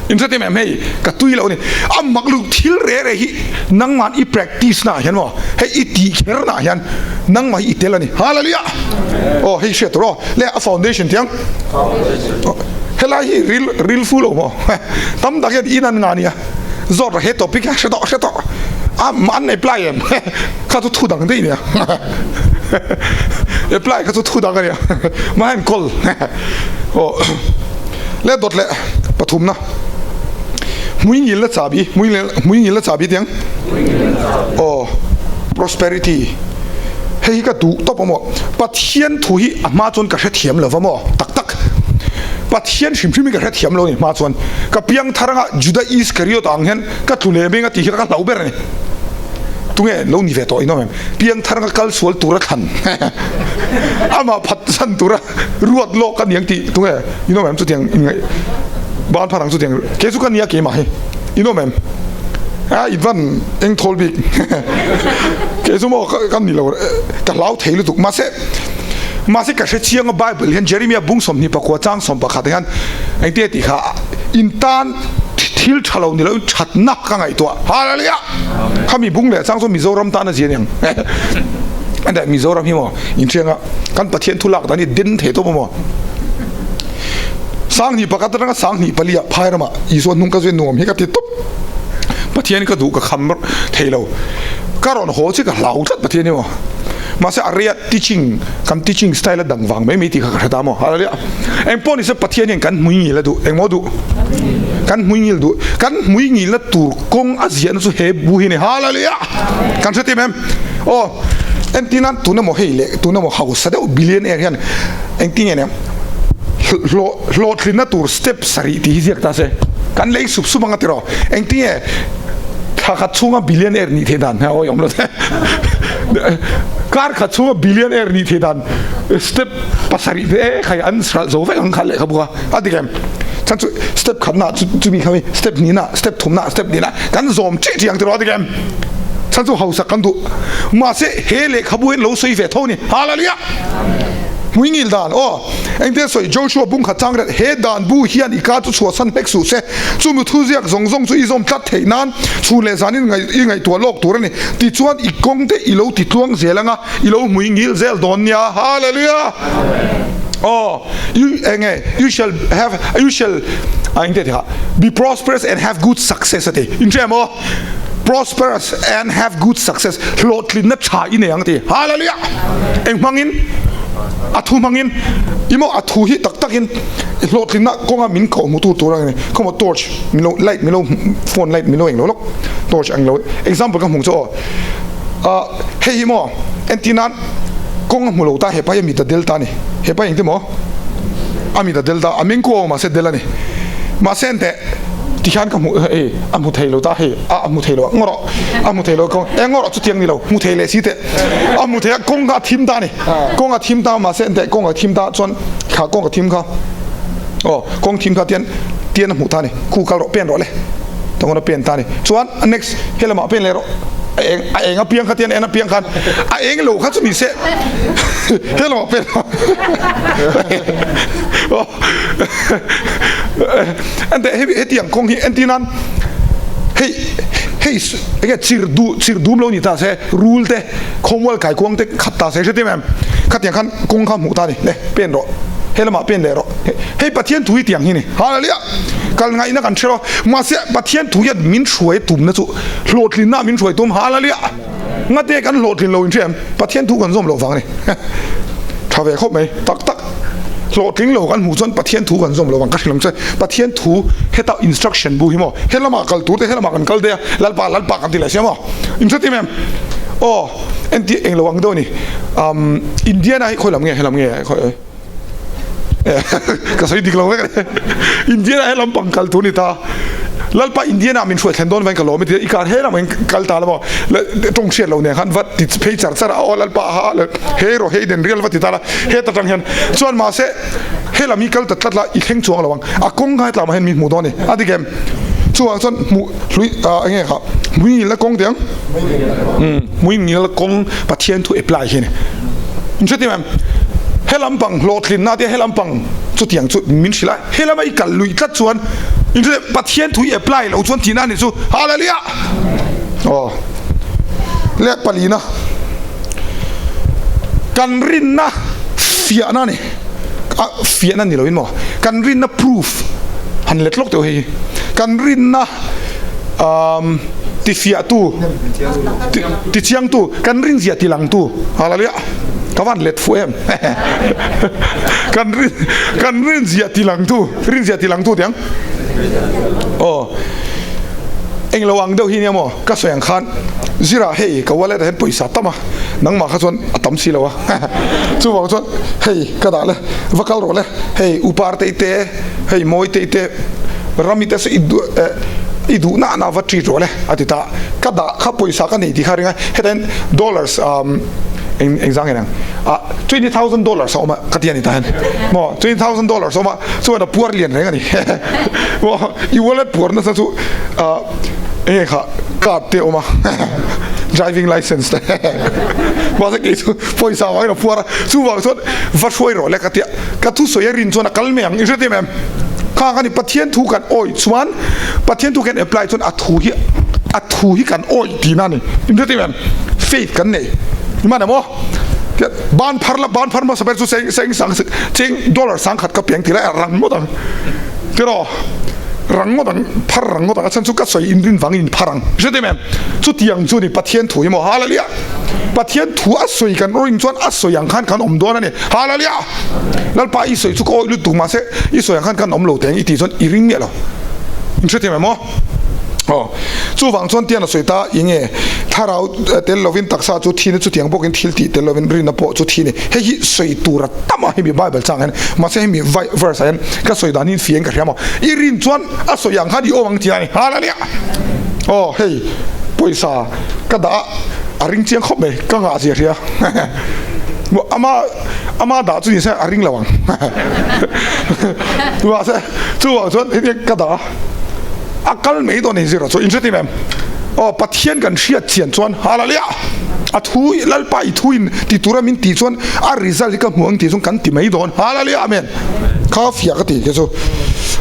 In hre em hei ka tui lo a ni. A mak lutuk thil re re hi nangman i practice naah hian maw hei i tih kher naah hian nangmah hi i tel a ni. Hallelujah! Aw hei hriat tur aw le a foundation tiang helai hi ril ril fu lo maw tam tak hian in an ngah nia zawt rawh he topic hi a hre tawh hre tawh a an apply em kha chu thu dang daih nia apply kha chu thu dang a nia mahse an call. Aw le dawt leh pathumna hmui ngilna chahbi hmui hmui ngilna chahbi tiang aw prosperity hei hi ka duh tawp a maw Pathian thu hi a hma chuan ka hrethiam lo va maw tak tak. Pathian hrim hrim hi ka hrethiam lo a ni hma chuan ka piangthar anga Juda Iskariot ang hian ka tlu leh meng a tih hi ka hlau ber a ni. Tunge lo ni ve tawh inawm em? Piangthar anga kal sual tura thlan amah phat san tura ruat lawk a ni ang tih tunge inawm em chutiang inngaih ban phar ang chutiang kei chu ka nia keimah hi inawm em? A i van eng thawl bik kei chu maw ka ni lo ka hlau thei lutuk mahse Mahse ka hre chiang a Bible hian Jeremia bung 24 chang 11 hian engtia tih kha in tan thil tha lo ni lo in thatna ka ngaihtuah. Hallelujah! Khami bung leh chang chu Mizoram tan a zia aniang. Ande Mizoram hi maw in thianga kan Pathian thu lak dan hi den thei tawp maw. Sanghnih pakhat atanga sanghnih pali ah phai ramah Isua hnung ka zui nuam hi ka ti tawp. Pathian ka duh ka kham thei lo. Ka rawn haw chi ka hlau tlat Pathian hi maw. Mahse a ria teaching kan teaching style a dang vang mai mai tih kha ka hre ta maw? Hallelujah. Eng pawh nise Pathian hian kan hmui ngil a duh. Eng maw duh? Kan hmui ngil duh. Kan hmui ngilna tur kawng a ziahna chu he bu hi a ni. Hallelujah. Kan hre tim em? Aw, entir nan tuna maw hei leh tuna maw hausa deuh billionaire hian engtin nge nia hlawh hlawhtlinna tur step sarih tih hi ziak ta se kan lei sup sup ang a tiraw? Engtin nge Thla khat chhunga billionaire nih theih dan awi awm lo te. Kar khat chhunga billionaire nih theih dan step pasarih te e khai an hralh zo vek ang kha lehkha buk a. A dik em? Chan chu step khatna chu chumi kha mi step hnihna step thumna step nihna kan zawm chih chih ang tiraw a dik em? Chan chu hausak kan duh. Mahse he lehkhabu hian lo sawi ve tho a ni. Hallelujah! Hmui ngil dan aw. Engtin sawi Joshua bung khat chang riat he dan bu hian i ka chu chhuahsan hlek suh se. Chumi thuziak zawng zawng chu i zawm tlat theih nan chhun leh zanin i ngaihtuah lawk tur a ni. Tichuan i kawng te i lo ti tluang zel anga i lo hmui ngil zel dawn nia. Hallelujah! Aw, you enge you shall have you shall a engte ti kha be prosperous and have good success a ti. Inhria maw? Prosperous and have good success hlawhtlinna tha i nei ang ti. Hallelujah! Eng hmangin? A thu hmangin. I maw a thu hi tak takin hlawhtlinna kawnga min koh hmu tur tur a ni. Khawmaw torch min lo light min lo phone light min lo eng lo lawk torch ang lo example ka hmu chu aw. Ah hei hi maw entir nan kawng a hmu lo ta hepa hi a mit a del ta a ni. Hepa hi engti maw? A mit a del ta a meng kuau mahse del a ni. Mahse enteh tikhian ka hmu hei a hmu thei lo ta hei a hmu thei lo a ngaw rawh a hmu thei lo kawng e ngaw rawh chutiang ni lo hmu thei leh si teh a hmu thei a kawng kha a thim ta a ni. Kawng a thim ta mahse enteh kawng a thim ta chuan kha kawng a thim kha aw kawng thim kha tian tian a hmuh ta a ni khu kal rawh pen rawh le tawngin a pen ta a ni chuan a next he lamah pen leh rawh a eng a eng a piang kha tian en a piang khan a eng lo kha chu ni se he lamah pen rawh enteh hei hetiang kawng hi entir nan hei hei enge chir du chir dum lo ni ta se rul te Khawmual kaikuang te khat ta se hre tim em? Khatiang khan kawng kha hmuh ta ni. Le, pen rawh. He lamah pen leh rawh. Hei Pathian thu hi tiang hi ni. Hallelujah! Kal ngaihna kan hre lo. Mahse Pathian thu hian min hruai tumna chu hlawhtlinna min hruai tum. Hallelujah! Ngate kan hlawhtlin lo in hre em? Pathian thu kan zawm loh vang a ni. Tha ve khawp mai. Tak tak. Hlawhtling lo kan hmuh chuan Pathian thu kan zawm lo vang. Ka hrilh ang che. Pathian thu heta instruction bu hi maw? He lamah kal tur te, he lamah kan kal daih a. Lalpa, Lalpa kan ti leh sia maw? In hre tim em? Aw, entir eng lo ang deuh a ni. Um, Indiana hi khawi lam nge? He lam nge? Khawi ka sawi dik lo vek a ni. Indiana he lampang kal tur a ni ta. Lalpa Indiana min hruai thlen dawn vang ka lawm e ti a, i kar he lam ang kal ta la maw? Tawng hriat lo nen khan va ti phei char char a, aw Lalpa ha he rawh hei den rial va ti ta la, heta tang hian chuan mahse he lam hi kal ta tlat la i thleng chuang lo ang. A kawng kha hetlamah hian min hmuh dawn a ni. A dik em? Chuvang chuan hmuh hlui ah enge kha hmui ngilna kawng tih ang hmui ngilna kawng Pathian thu apply hi a ni. In hre tim em? He lampang hlawhtlinna tia he lampang chutiang chu min hrilh a, he lama i kal luih tlat chuan in hre Pathian thu i apply loh chuan tihna a ni chu. Hallelujah! Aw leh palina kan rinna fiahna a ni. A fiahna ni loin maw kan rinna proof han let lawk teuh hei hi kan rinna um tifiahtu tichiangtu kan rinzia tilangtu hallelujah ka van let fuh em kan rin kan rinzia tilangtu rinzia tilangtu tiang aw. Englo ang deuh hi nia maw? Ka sawi ang khan zirah hei ka wallet ah hian pawisa tam a, nangmah kha chuan a tam si lo a. Chuvang chuan hei ka dah le, va kal rawh le, hei upar te te, hei mawi te te, rami te saw i duh eh i duh na na va treat rawh le a ti ta. Ka dah kha pawisa ka nei tih kha ring a, heta hian dollars umm eng engzang nge niang ah $20,000 a awm a ka ti a ni tah hian maw $20,000 a awm a chuan a puar lian reng a ni maw. I wallet puar nasa chu enge kha card te awm a driving license te mahse kei chu pawisa vangin a puar a chuvang chuan va hruai rawh le ka tia ka thusawi a rin chuan a kal mai ang i hre em em kha kha ni Pathian thu kan awih chuan Pathian thu kan apply chuan a thu hi a thu hi kan awih tihna a ni i hre em em faith kan nei i man em aw ban phar la ban phar hmasa ber chu cheng cheng sang cheng dollar sangkhat ka piang tih lai a rang ngawt ang. Tiraw, rang ngawt ang, phar rang ngawt ang, a chhan chu ka sawi inrin vangin in phar ang. Hre tim em? Chutiang chu ni Pathian thu hi maw? Hallelujah! Pathian thu a sawi kan ring chuan a sawi ang khan kan awm dawn a ni. Hallelujah! Lalpa i sawi chu ka awih lutuk mahse i sawi ang khan kan awm lo teng i tih chuan i ring miah lo. In hre tim em aw? Aw, chuvang chuan tian a sawi ta, eng nge thlarau tel lovin taksa chu thi na chutiang bawkin thil tih tel lovin rinna pawh chu thi a ni. Hei hi sawi tur a tam a, hemi Bible chang hian, mahse hemi verse ah hian ka sawi dan hi fiah in ka hria maw? I rin chuan a sawi ang khan i awm ang tih a ni. Hallelujah! Aw, hei pawisa ka dah a, a ring chiang khawp mai, ka ngah zia hria. Ama ama dah chu ni se a ring lo ang. Mahse chuvang chuan hetiang ka dah a. A kal mai dawn in zir a chu in hretim em? Aw Pathian kan hriat chian chuan Hallelujah! A thu Lalpa i thu in ti tura min tih chuan a result hi ka hmu ang tih chuan kan ti mai dawn Hallelujah Amen! Kha fiah ka ti kha chu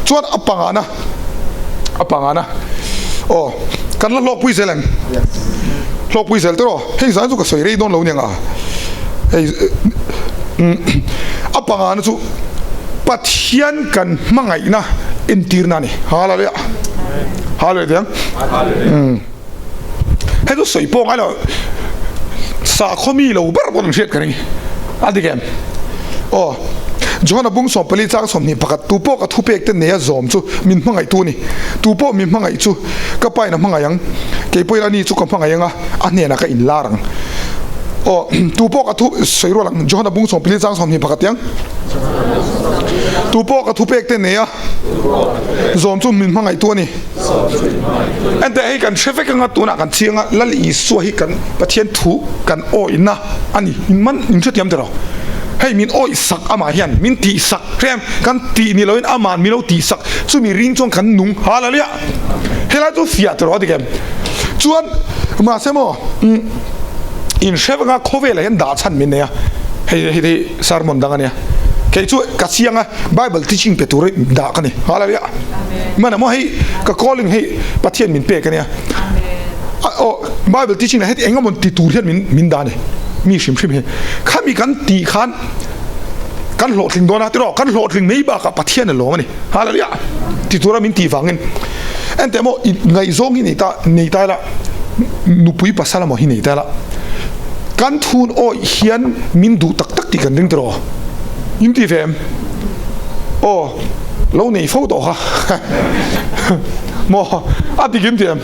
chuan a pangana a pangana aw kan la hlawkpui zel em? Hlawkpui zel tiraw hei zan chu ka sawi rei dawn lo nia nga hei a pangana chu Pathian kan hmangaihna entirna a ni. Hallelujah. Hallelujah tiang. Hei chu sawi pawh ngai lo. Sakhaw mi lo ber pawh an hriat ka ring. A dik em? Aw. Johana bung 14 chang 21 tu pawh ka thupek te neia zawm chu min hmangaihtu a ni. Tu pawh min hmangaih chu ka pa in a hmangaih ang. Kei pawhin ani chu ka hmangaih ang a, a hnenah ka inlar ang. Aw, tu pawh ka thu sawi rual ang. Johana bung 14 chang 21 tiang. Tu pawh ka thupek te nei a, zawm chu min hmangaihtu a ni. Enteh hei kan hre vek anga tunah kan chiang a, Lal Isua hi kan Pathian thu kan awihna a ni. In man in hrethiam tiraw? Hei min awih sak amah hian min tih sak hrem kan tih ni loin ama'n min lo tih sak chumi ring chuan kan nung. Hallelujah! Helai chu fiah tiraw a dik em? Chuan mahse maw in hre vek anga khawvelah hian dah chhan min nei a, hei hei hi Sermon dang a nia. Kei chu ka chiang a, Bible teaching pe tur dah ka ni. Hallelujah. Mana maw hei ka calling hei Pathian min pek a nia. Aw Bible teaching lah heti engemaw ti tur hian min min dah a ni. Mi hrim hrim hi. Khami kan tih khan kan hlawhtling dawn a tiraw kan hlawhtling mai bakah Pathian a lawm a ni. Hallelujah. Ti tura min tih vangin enteh maw ngaihzawng hi nei ta nei ta ila nupui pasal emaw hi nei ta ila Kan thun awih hian min duh tak tak tih kan ring tiraw? In ti ve em? Aw, lo nei fo tawh kha. Maw, a dik in ti em?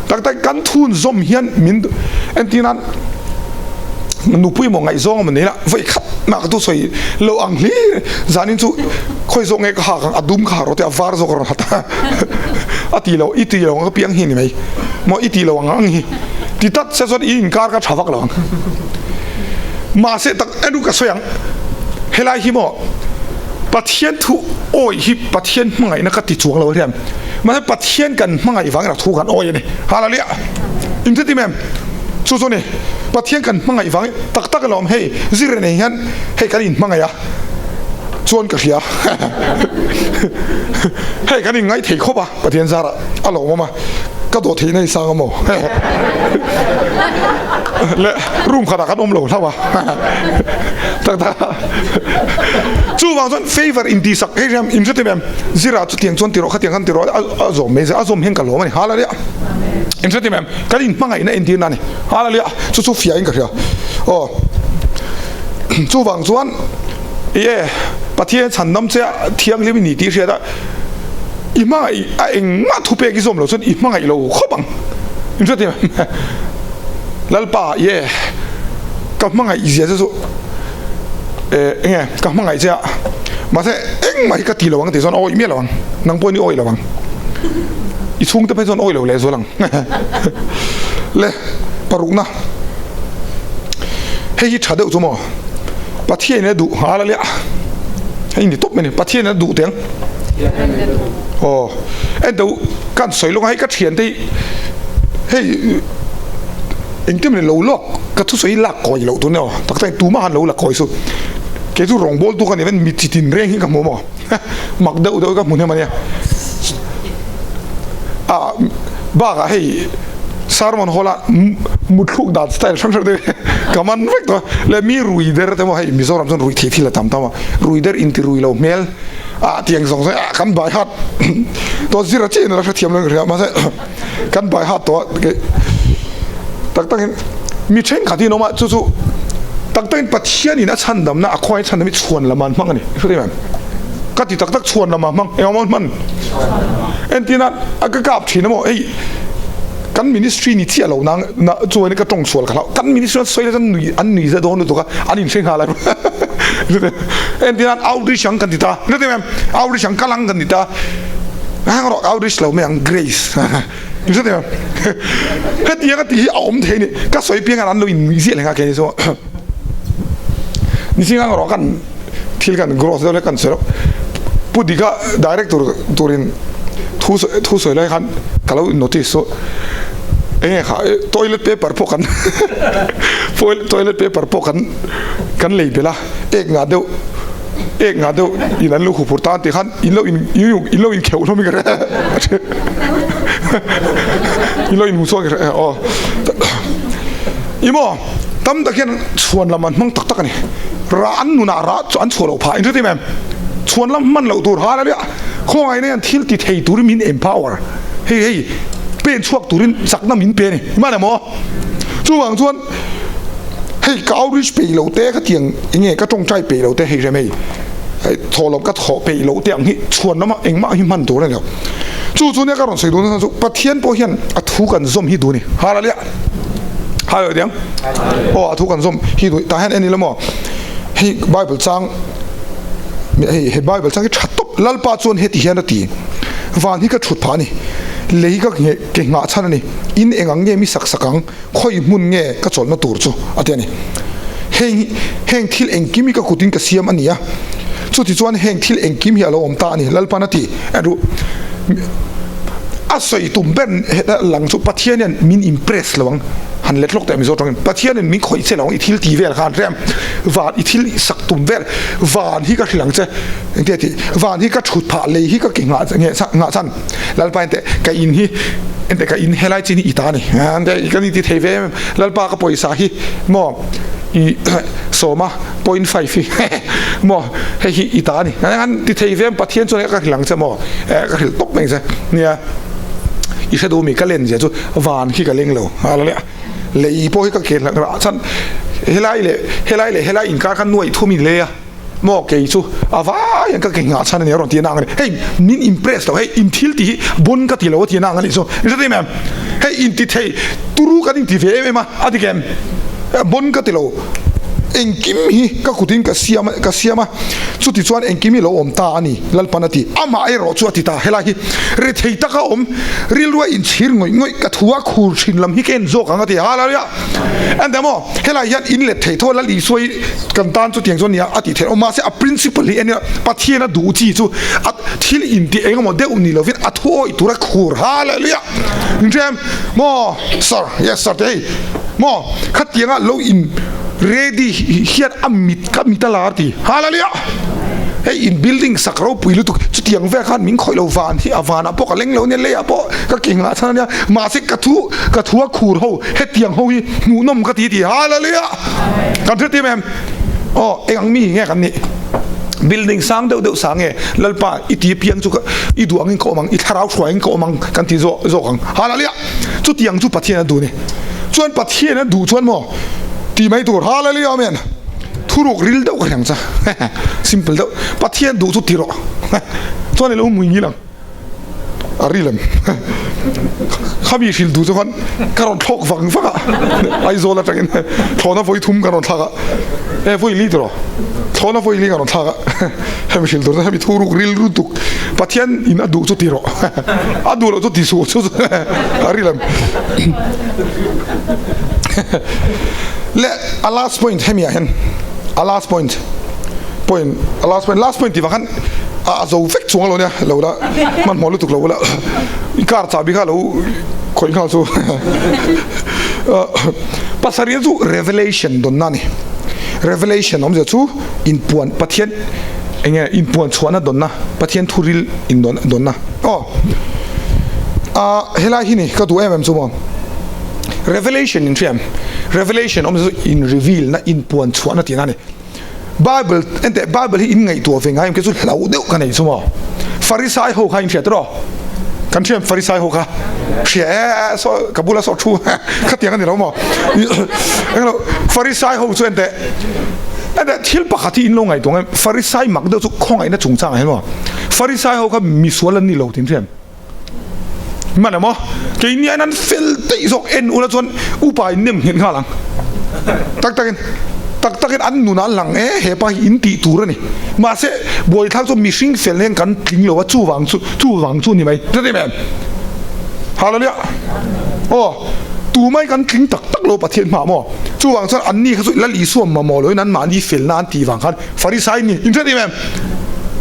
Tak tak kan thun zawm hian min entir nan nupui maw ngaihzawng emaw nei la vawi khat mah ka thusawi lo ang hlir zanin chu khawi zawk nge ka hak ang a dum ka ha rawh te a var zawk a rawn ha ta a ti lo i ti lo ang ka piang hi ni mai maw i ti lo ang ang hi. Ti tlat se chuan i inkar ka tha vak lo ang. Mahse tak enu ka sawi ang, helai hi maw Pathian thu awih hi Pathian hmangaihna ka ti chuang lo hian mahse Pathian kan hmangaih vangin a thu kan awih a ni. Hallelujah! Inthil tim em? Chu chu a ni, Pathian kan hmangaih vangin tak tak alawm hei zir nei hian hei kan inhmangaih a chuan ka hria hei kan inngaih thei khawp a Pathian zarah a lawmawm a. Ka dawh theih na i sang a maw? Le room khatah kan awm lo hlauh a. Tak tak a. Chuvang chuan favour in tih sak hei hian in hre em? Zira chu tiang chuan ti rawh khatiang khan ti rawh a zawm mai a zawm hian ka lawm a ni. Hallelujah. In hre em? Kan in hmangaihna entirna a ni. Hallelujah. Chu chu fiah in ka hria. Aw. Chuvang chuan e Pathian chhandam che a thianghlim i ni tih hriat a. I hmangaih a engmah thupek i zawm lo chuan i hmangaih lo khawp ang. In hria tih Lalpa ye ka hmangaih zia che chu eh enge ka hmangaih che a mahse engmah hi ka ti lo ang tih chuan a awih miah lo ang nang pawhin i awih lo ang i chhungte phei chuan awih lo lehzual ang le parukna hei hi tha deuh chu maw Pathian in a duh nghal a lia hei ni tawp mai ni Pathian in a duh teng aw en teh u kan sawi lawk a hei ka thian te hi hei engtin mawni lo lawk ka thusawi hi lak kawi loh tur nia aw tak tak in tumah han lo la kawi suh kei chu rawngbâwl tu ka ni hian mi chi tin reng hi ka hmu maw mak deuh deuh ka hmu hnem a nia ah bakah hei sermon hall ah mutthluk dan style hrang hrang te ka man vek tawh a leh mi rui der te maw hei Mizoram chuan ruih theih thil a tam tam a rui der inti rui lo hmel ah tiang zawng zawng ah kan bai hat tawh zira chiah in a la hrethiam lo in ka hria mahse kan bai hat tawh a tak tak in mi thenkhat hi an awm a chu chu tak tak in Pathian in a chhandamna a khawngaih chhandam hi chhuan lam ah an hmang a ni i hre thei em ka ti tak tak chhuan lam ah hmang engemaw hman entirna a ka kap thin emaw hei kan ministry ni chiah lo nang na chuan ka tawng sual ka hlau kan ministry an sawi an nui an nui za dawn lutuk a an inhre nghal a entirna outreach ang kan ti ta hre thei em outreach ang kal ang kan ti ta hang rawh outreach lo mai ang grace hre thei em hetiang a tih hi a awm thei a ni ka sawi piang an lo in nui ziah leh nghal kei ni chu ni ching ang rawh kan thil kan gross deuh hlek kan sawi reuh pu dika direct tur turin thu thu sawi lai khan ka lo notice chu eng nge kha toilet paper pawh kan toilet paper pawh kan kan lei belh a ek ngah deuh ek ngah deuh in an lo huphur tan tih khan in lo in in lo inkheuh hlawm in ka hria in lo inhmu chhuak in ka hria aw ih maw tam tak hian chhuan lam an hmang tak tak a ni. Rah an nunah rah chu an chhuah loh phah in hre em? Chhuan lam hman loh tur hal a nia. Khawngaihna hian thil ti thei turin min empower. Hei hei pen chhuak turin chakna min pe a ni. Hman em aw? Chuvang chuan hei ka outreach peih loh te ka tiang enge ka tawngtai peih loh te hei rem hei thawhlawm ka thawh peih loh te ang hi chhuan lama engmah hi hman tur a ni lo. Chu chu nia ka rawn sawi duh nasa chu Pathian pawh hian a thu kan zawm hi duh a ni. Hal a nia. Hai lo diang aw a thu kan zawm hi duh tah hian en ila maw hei bible chang hei he bible chang hi tha tawp lalpa chuan heti hian a ti van hi ka thut phah a ni lei ka nge ke nghah chhan a ni in eng ang nge mi sak sak ang khawi hmun nge ka chawlhna tur chu a ti a ni heng heng thil engkim hi ka kutin ka siam a ni a chuti chuan heng thil engkim hi a lo awm ta a ni lalpan a ti en ru A sawi tum ber lang chu Pathian hian min impress lo ang, han let lawk teh Mizo tawngin, Pathian in min khawih che lo ang i thil ti vel khan rem van i thil sak tum vel van hi ka hrilh ang che engtia tih van hi ka thut phah lei hi ka ke nghah nghah chan Lalpa enteh ka in hi enteh ka in helai chin hi i ta a ni kan inti thei ve em em Lalpa ka pawisa hi maw i sawma point five hi maw hei hi i ta a ni an ti thei ve Pathian chuan ka hrilh ang che maw eh ka hrilh tawp mai che nia i hre duh mi ka len zia chu van khi ka leng lo a la leh a lei pawh hi ka ke hlak rah chuan helai leh helai leh helai inkar khan nuaih thum in lei a maw kei chu a vai ang ka ke nghah chhan a ni a rawn ti a nang a ni hei min impress lo hei in thil tih hi bon ka ti lo a ti a nang a nih chu i hre thei em hei inti thei turu kan inti ve em em a a dik em bon ka ti lo. Engkim hi ka kutin ka siam a, ka siam a, chuti chuan engkim hi lo awm ta a ni, Lalpan a ti. Amah erawh chu a ti ta, helai hi rethei taka awm, rilrua inchhir ngawih ngawih, ka thu a khur thin lam hi ka en zawk ang a ti. Hallelujah! Ente maw, helai hian in let thei tho, Lal Isua hi kan tan chutiang chuan nia a tih theih awm, mahse a principle hi ania, Pathian a duh chi chu a thil intih engemaw deuh ni lovin a thuawih tura khur. Hallelujah! Inhrem maw? Sir, yes sir, ti hei. Maw khatianga lo in ready hian a mit ka mit a lar ti. Hallelujah! Hei in building sak ropui lutuk chutiang vel khan min khawih lo van hi a vanah pawh ka leng lo ania leiah pawh ka ke nghah chhan ania mahse ka thu ka thu a khur ho hetiang ho hi hmuhnawm ka ti ti. Hallelujah! Kan hrethiam em? Aw eng ang mi nge kan nih? Building sang deuh deuh sa nge Lalpa i ti piang chu i duh angin ka awm ang i thlarau hruaiin ka awm ang kan ti zawk zawk ang. Hallelujah! Chutiang chu Pathian a duh a ni. Chuan Pathian a duh chuan maw ti mai tur Hallelujah Amen thuruk ril deuh ka hriang cha simple deuh Pathian duh chu ti rawh chuan i lo mui ngil ang. A ri lem. Khami hrilh duh chu khan ka rawn thlawk vang vang a, Aizawl atangin thlawhna vawi thum ka rawn thlak a, e vawi li tiraw, thlawhna vawi li ka rawn thlak a, hemi hrilh tur chuan hemi thu ruk rilru tuk Pathian in a duh chu ti rawh, a duh loh chu ti suh chu a ri lem. Le a last point hemi ah hian a last point. Point a last point last point tih vang khan a zo vek chuang lo nia lo la hmanhmawh lutuk lo ula i car chahbi kha lo khawih nghal chu pasarih chu revelation dawnna a ni revelation awmzia chu inpuan Pathian eng nge inpuan chhuahna dawnna Pathian thuril in dawnna aw a helai hi ni ka duh em em chu maw revelation in hria em revelation awmzia chu in reveal na inpuan chhuahna tihna a ni. Bible enteh Bible hi in ngaihtuah ve ngai em kei chu hlauh deuh ka nei chu maw Farisai ho kha in hria tiraw kan hria em Farisai ho kha hria e saw ka bula saw thu khatiang a ni lo maw englo Farisai ho chu enteh enteh thil pakhat hi in lo ngaihtuah ngai Farisai mak deuh chu khawngaihna chungchang ah hian maw Farisai ho kha misual an ni lo tih in hria em. Hman emaw, keini aiin an fel daih zawk en ula chuan upa in nem nghet nghal ang. Tak takin, tak takin an nun ah an lang e, hepa hi in tih tur a ni. Mahse, buaithlak chu mihring fel hian kan tling lo a, chuvang chu, chuvang chu ni mai. Hre thei em? Hallelujah! Aw, tumai kan tling tak tak lo Pathian hmah maw? Chuvang chuan anni kha chu Lal Isua mamawh loin anmahni felna an tih vang khan Farisai ni, in hre thei em?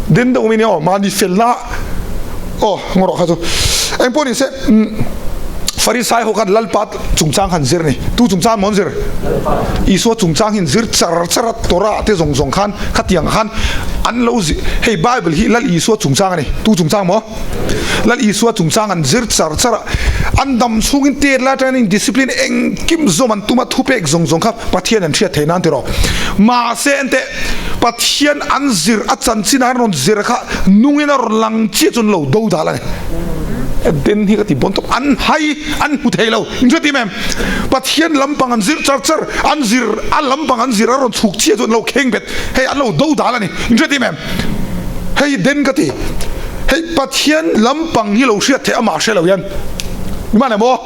Den deuh mai nia aw, mahni felna Aw, ngaw rawh kha chu. Eng pawh ni se, Farisai ho khan Lalpa chungchang khan zir a ni. Tu chungchang maw an zir? Isua chungchang hi an zir char char a, Torah te zawng zawng khan khatiang khan an lo zir. Hei Bible hi Lal Isua chungchang a ni. Tu chungchang maw? Lal Isua chungchang an zir char char a, an dam chhungin tet lai atangin discipline engkim zawm an tum a, thupek zawng zawng kha Pathian an hriat theih nan tiraw. Mahse enteh Pathian an zir a chanchin an rawn zir kha nungin a rawn lang chiah chuan lo do dal a ni. Den hi ka ti bawn tawp an hai an hmu thei lo in hre tim em? Pathian lampang an zir char char an zir a lampang an zir a rawn chhuk chiah chuan lo kheng bet hei an lo do dal a ni in hre tim em? Hei den ka ti hei Pathian lampang hi lo hriat theih amah hre lo hian Iman emaw?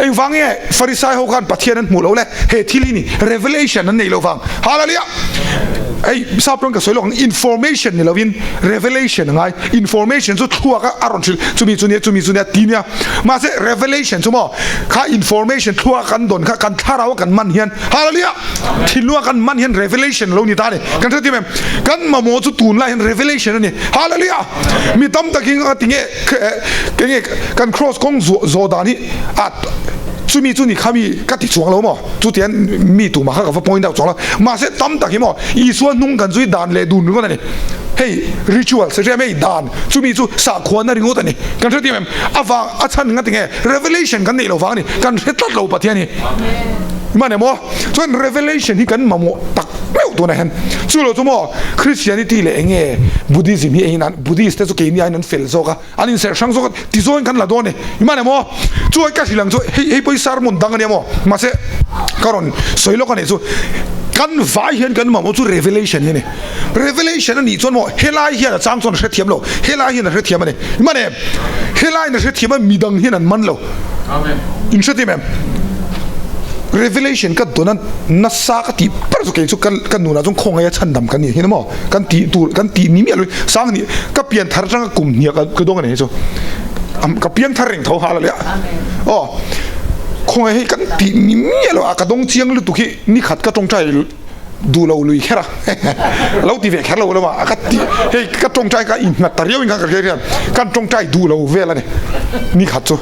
Engvang nge Farisai ho khan Pathian an hmuh loh le? He thil hi ni revelation an neih loh vang. Hallelujah! Hei sap rawng ka sawi lawk ang information ni lovin revelation a ngai. Information chu thluak a a rawn hrilh chumi chu nia chumi chu nia ti nia. Mahse revelation chu maw kha information thluak a kan dawn kha kan thlarau a kan man hian Hallelujah! Thinlung a kan man hian revelation a lo ni ta a ni. Kan hrethiam em? Kan mamawh chu tunlai hian revelation a ni. Hallelujah! Mi tam takin a ti nge Ke nge kan cross kawng zawh dan hi a chumi chu ni kha mi ka ti chuang lo maw chutiang mi tumah kha ka va point out chuang lo mahse tam tak hi maw Isua hnung kan zui dan leh dun ringawt a ni hei ritual se hriam hei dan chumi chu sahkhuana ringawt a ni kan hrethiam em avang a chhan nga tinge revelation kan neih lo vang a ni kan hre tlat lo Pathian hi man emaw chuan revelation hi kan mamawh tak meuh tunah hian chu lo chu maw Christianity leh enge Buddhism hi engin an Buddhist te chu keini aiin an fel zawk a, an inserh hrang zawk a, tizawiin kan la dawn e. I man emaw? Chuai ka hrilh ang chu hei hei pawh hi sermon dang a nia maw? Mahse ka rawn sawi lawk a nih chu kan vai hian kan mamawh chu revelation hi a ni. Revelation a nih chuan maw helai hian a chang chuan a hrethiam lo, helai hian a hrethiam a ni. I man em? Helaiin a hrethiam a, midang hian an man lo. In hrethiam em? Revelation ka dawn a nasa ka tih ber chu kei chu ka nunah chuan khawngaih a chhandam ka ni hi ni maw? Kan tih tur kan tih ni miah lo sang ni ka pian thar atanga kum hniah ka ka dawng a ni chu ka piang thar reng tho hal a leh a aw khawngaih hei kan tih ni miah lo a ka dawng chiang lutuk hi ni khat ka tawngtai duh lo lui kher a lo ti ve kher lo lama a ka ti hei ka tawngtai ka innghat ta riau in khan ka hria hian kan tawngtai duh lo vel a ni ni khat chu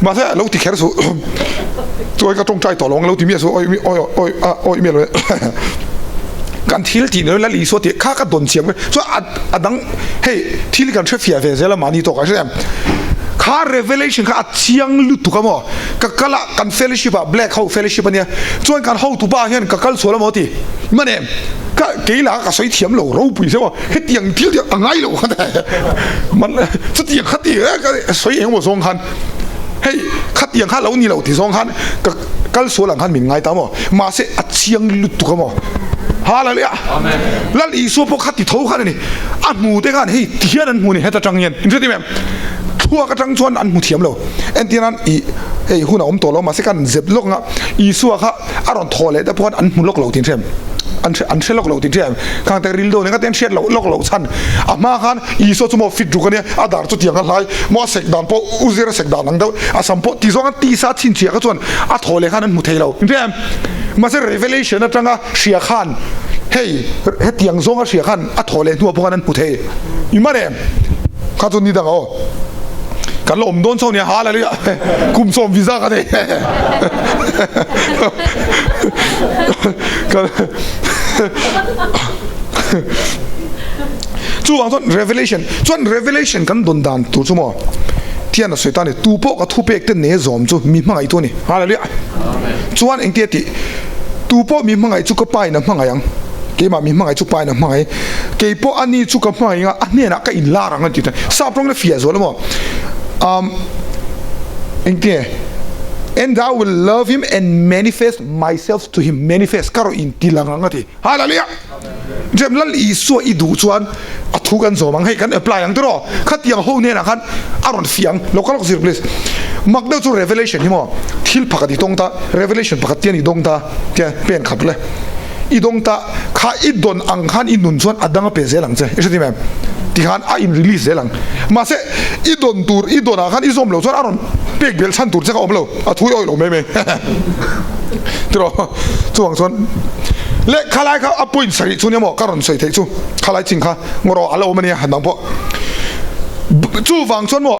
mahse lo ti kher suh chuan ka tawngtai tawh lo ang lo ti miah suh awi awi awi awi miah lo e. Kan thil tih nei Lal Isua tih kha ka dawn chiang mai. Chuan a a dang hei thil kan hre fiah ve zel a mahni tawk ah hre em. Kha revelation kha a chiang lutuk a maw. Ka kal a kan fellowship ah black ho fellowship a nia. Chuan kan hotupa ah hian ka kal chhuah la maw ti. Man em ka kei lah ka sawi thiam lo ropui hle maw. Hetiang thil tih a ngai lo kha man chutiang kha ti ka sawi eng emaw zawng khan hei khatiang kha lo ni lo ti zawng khan ka Kal sual ang khan min ngai ta maw? Mahse a chiang lutuk a maw? Hallelujah! Lal Isua pawh kha ti tho khan a ni. A hmu te khan hei ti hian an hmu ni heta tang hian. In hre tim em? Thluak atang chuan an hmu thiam lo. Entirnan i hei hun a awm tawh lo mahse kan zep lawk anga Isua kha a rawn thaw leh te pawh khan an hmu lawk lo tih an hre em? An hre an hre lawk lo tih an hre em? Khang te ril deuh nen kha te an hriat loh lawk loh chhan a hma khan Isua chu maw fit ruk a nia a dar chu tiang a hlai maw a sek dan pawh u zir a sek dan ang deuh a sam pawh ti zawng a tisa chhinchhiah kha chuan a thaw leh khan an hmu thei lo in hre em? Mahse revelation atanga hria khan hei hetiang zawnga hria khan a thaw leh hnuah pawh khan an hmu thei i man em? Kha chu ni dang aw. Kan la awm dawn chho nia hallelujah kum sawm visa ka nei. Chuvang chuan revelation chuan revelation kan dawn dan tur chu maw thian a sawi ta a ni tu pawh ka thupek te ne zawm chu mi hmangaih tu a ni hallelujah chuan engtia tih tu pawh mi hmangaih chu ka pa in a hmangaih ang. Keimah mi hmangaih chu pain a hmangaih, kei pawh a ni chu ka hmangaih anga a hnenah ka inlar ang a ti ta. Sap rawng na fiah zual emaw? Um, engtinge? And I will love him and manifest myself to him. Manifest, ka rawh inti lang ang a ti. Hallelujah! Jem Lal Isua i duh chuan a thu kan zawm ang, hei kan apply ang tiraw? Khatiang ho hnenah khan a rawn fiah ang. Lo kal lawk zir please. Mak deuh chu Revelation hi maw? Thil pakhat i dawng ta, Revelation pakhat tian i dawng ta, tia pen khat le. I dawng ta kha i dawn ang khan i nun chuan a dang a pe zel ang che i hretim em? Ti khan a in release zel ang. Mahse i dawn tur i dawn ah khan i zawm lo chuan a rawn pek belh chhan tur che kha awm lo a thui awih lo mai mai tiraw chuvang chuan leh khalai kha a point sarih chu nia maw ka rawn sawi theih chu khalai chin kha ngaw rawh a la awm a nia han dang pawh chuvang chuan maw.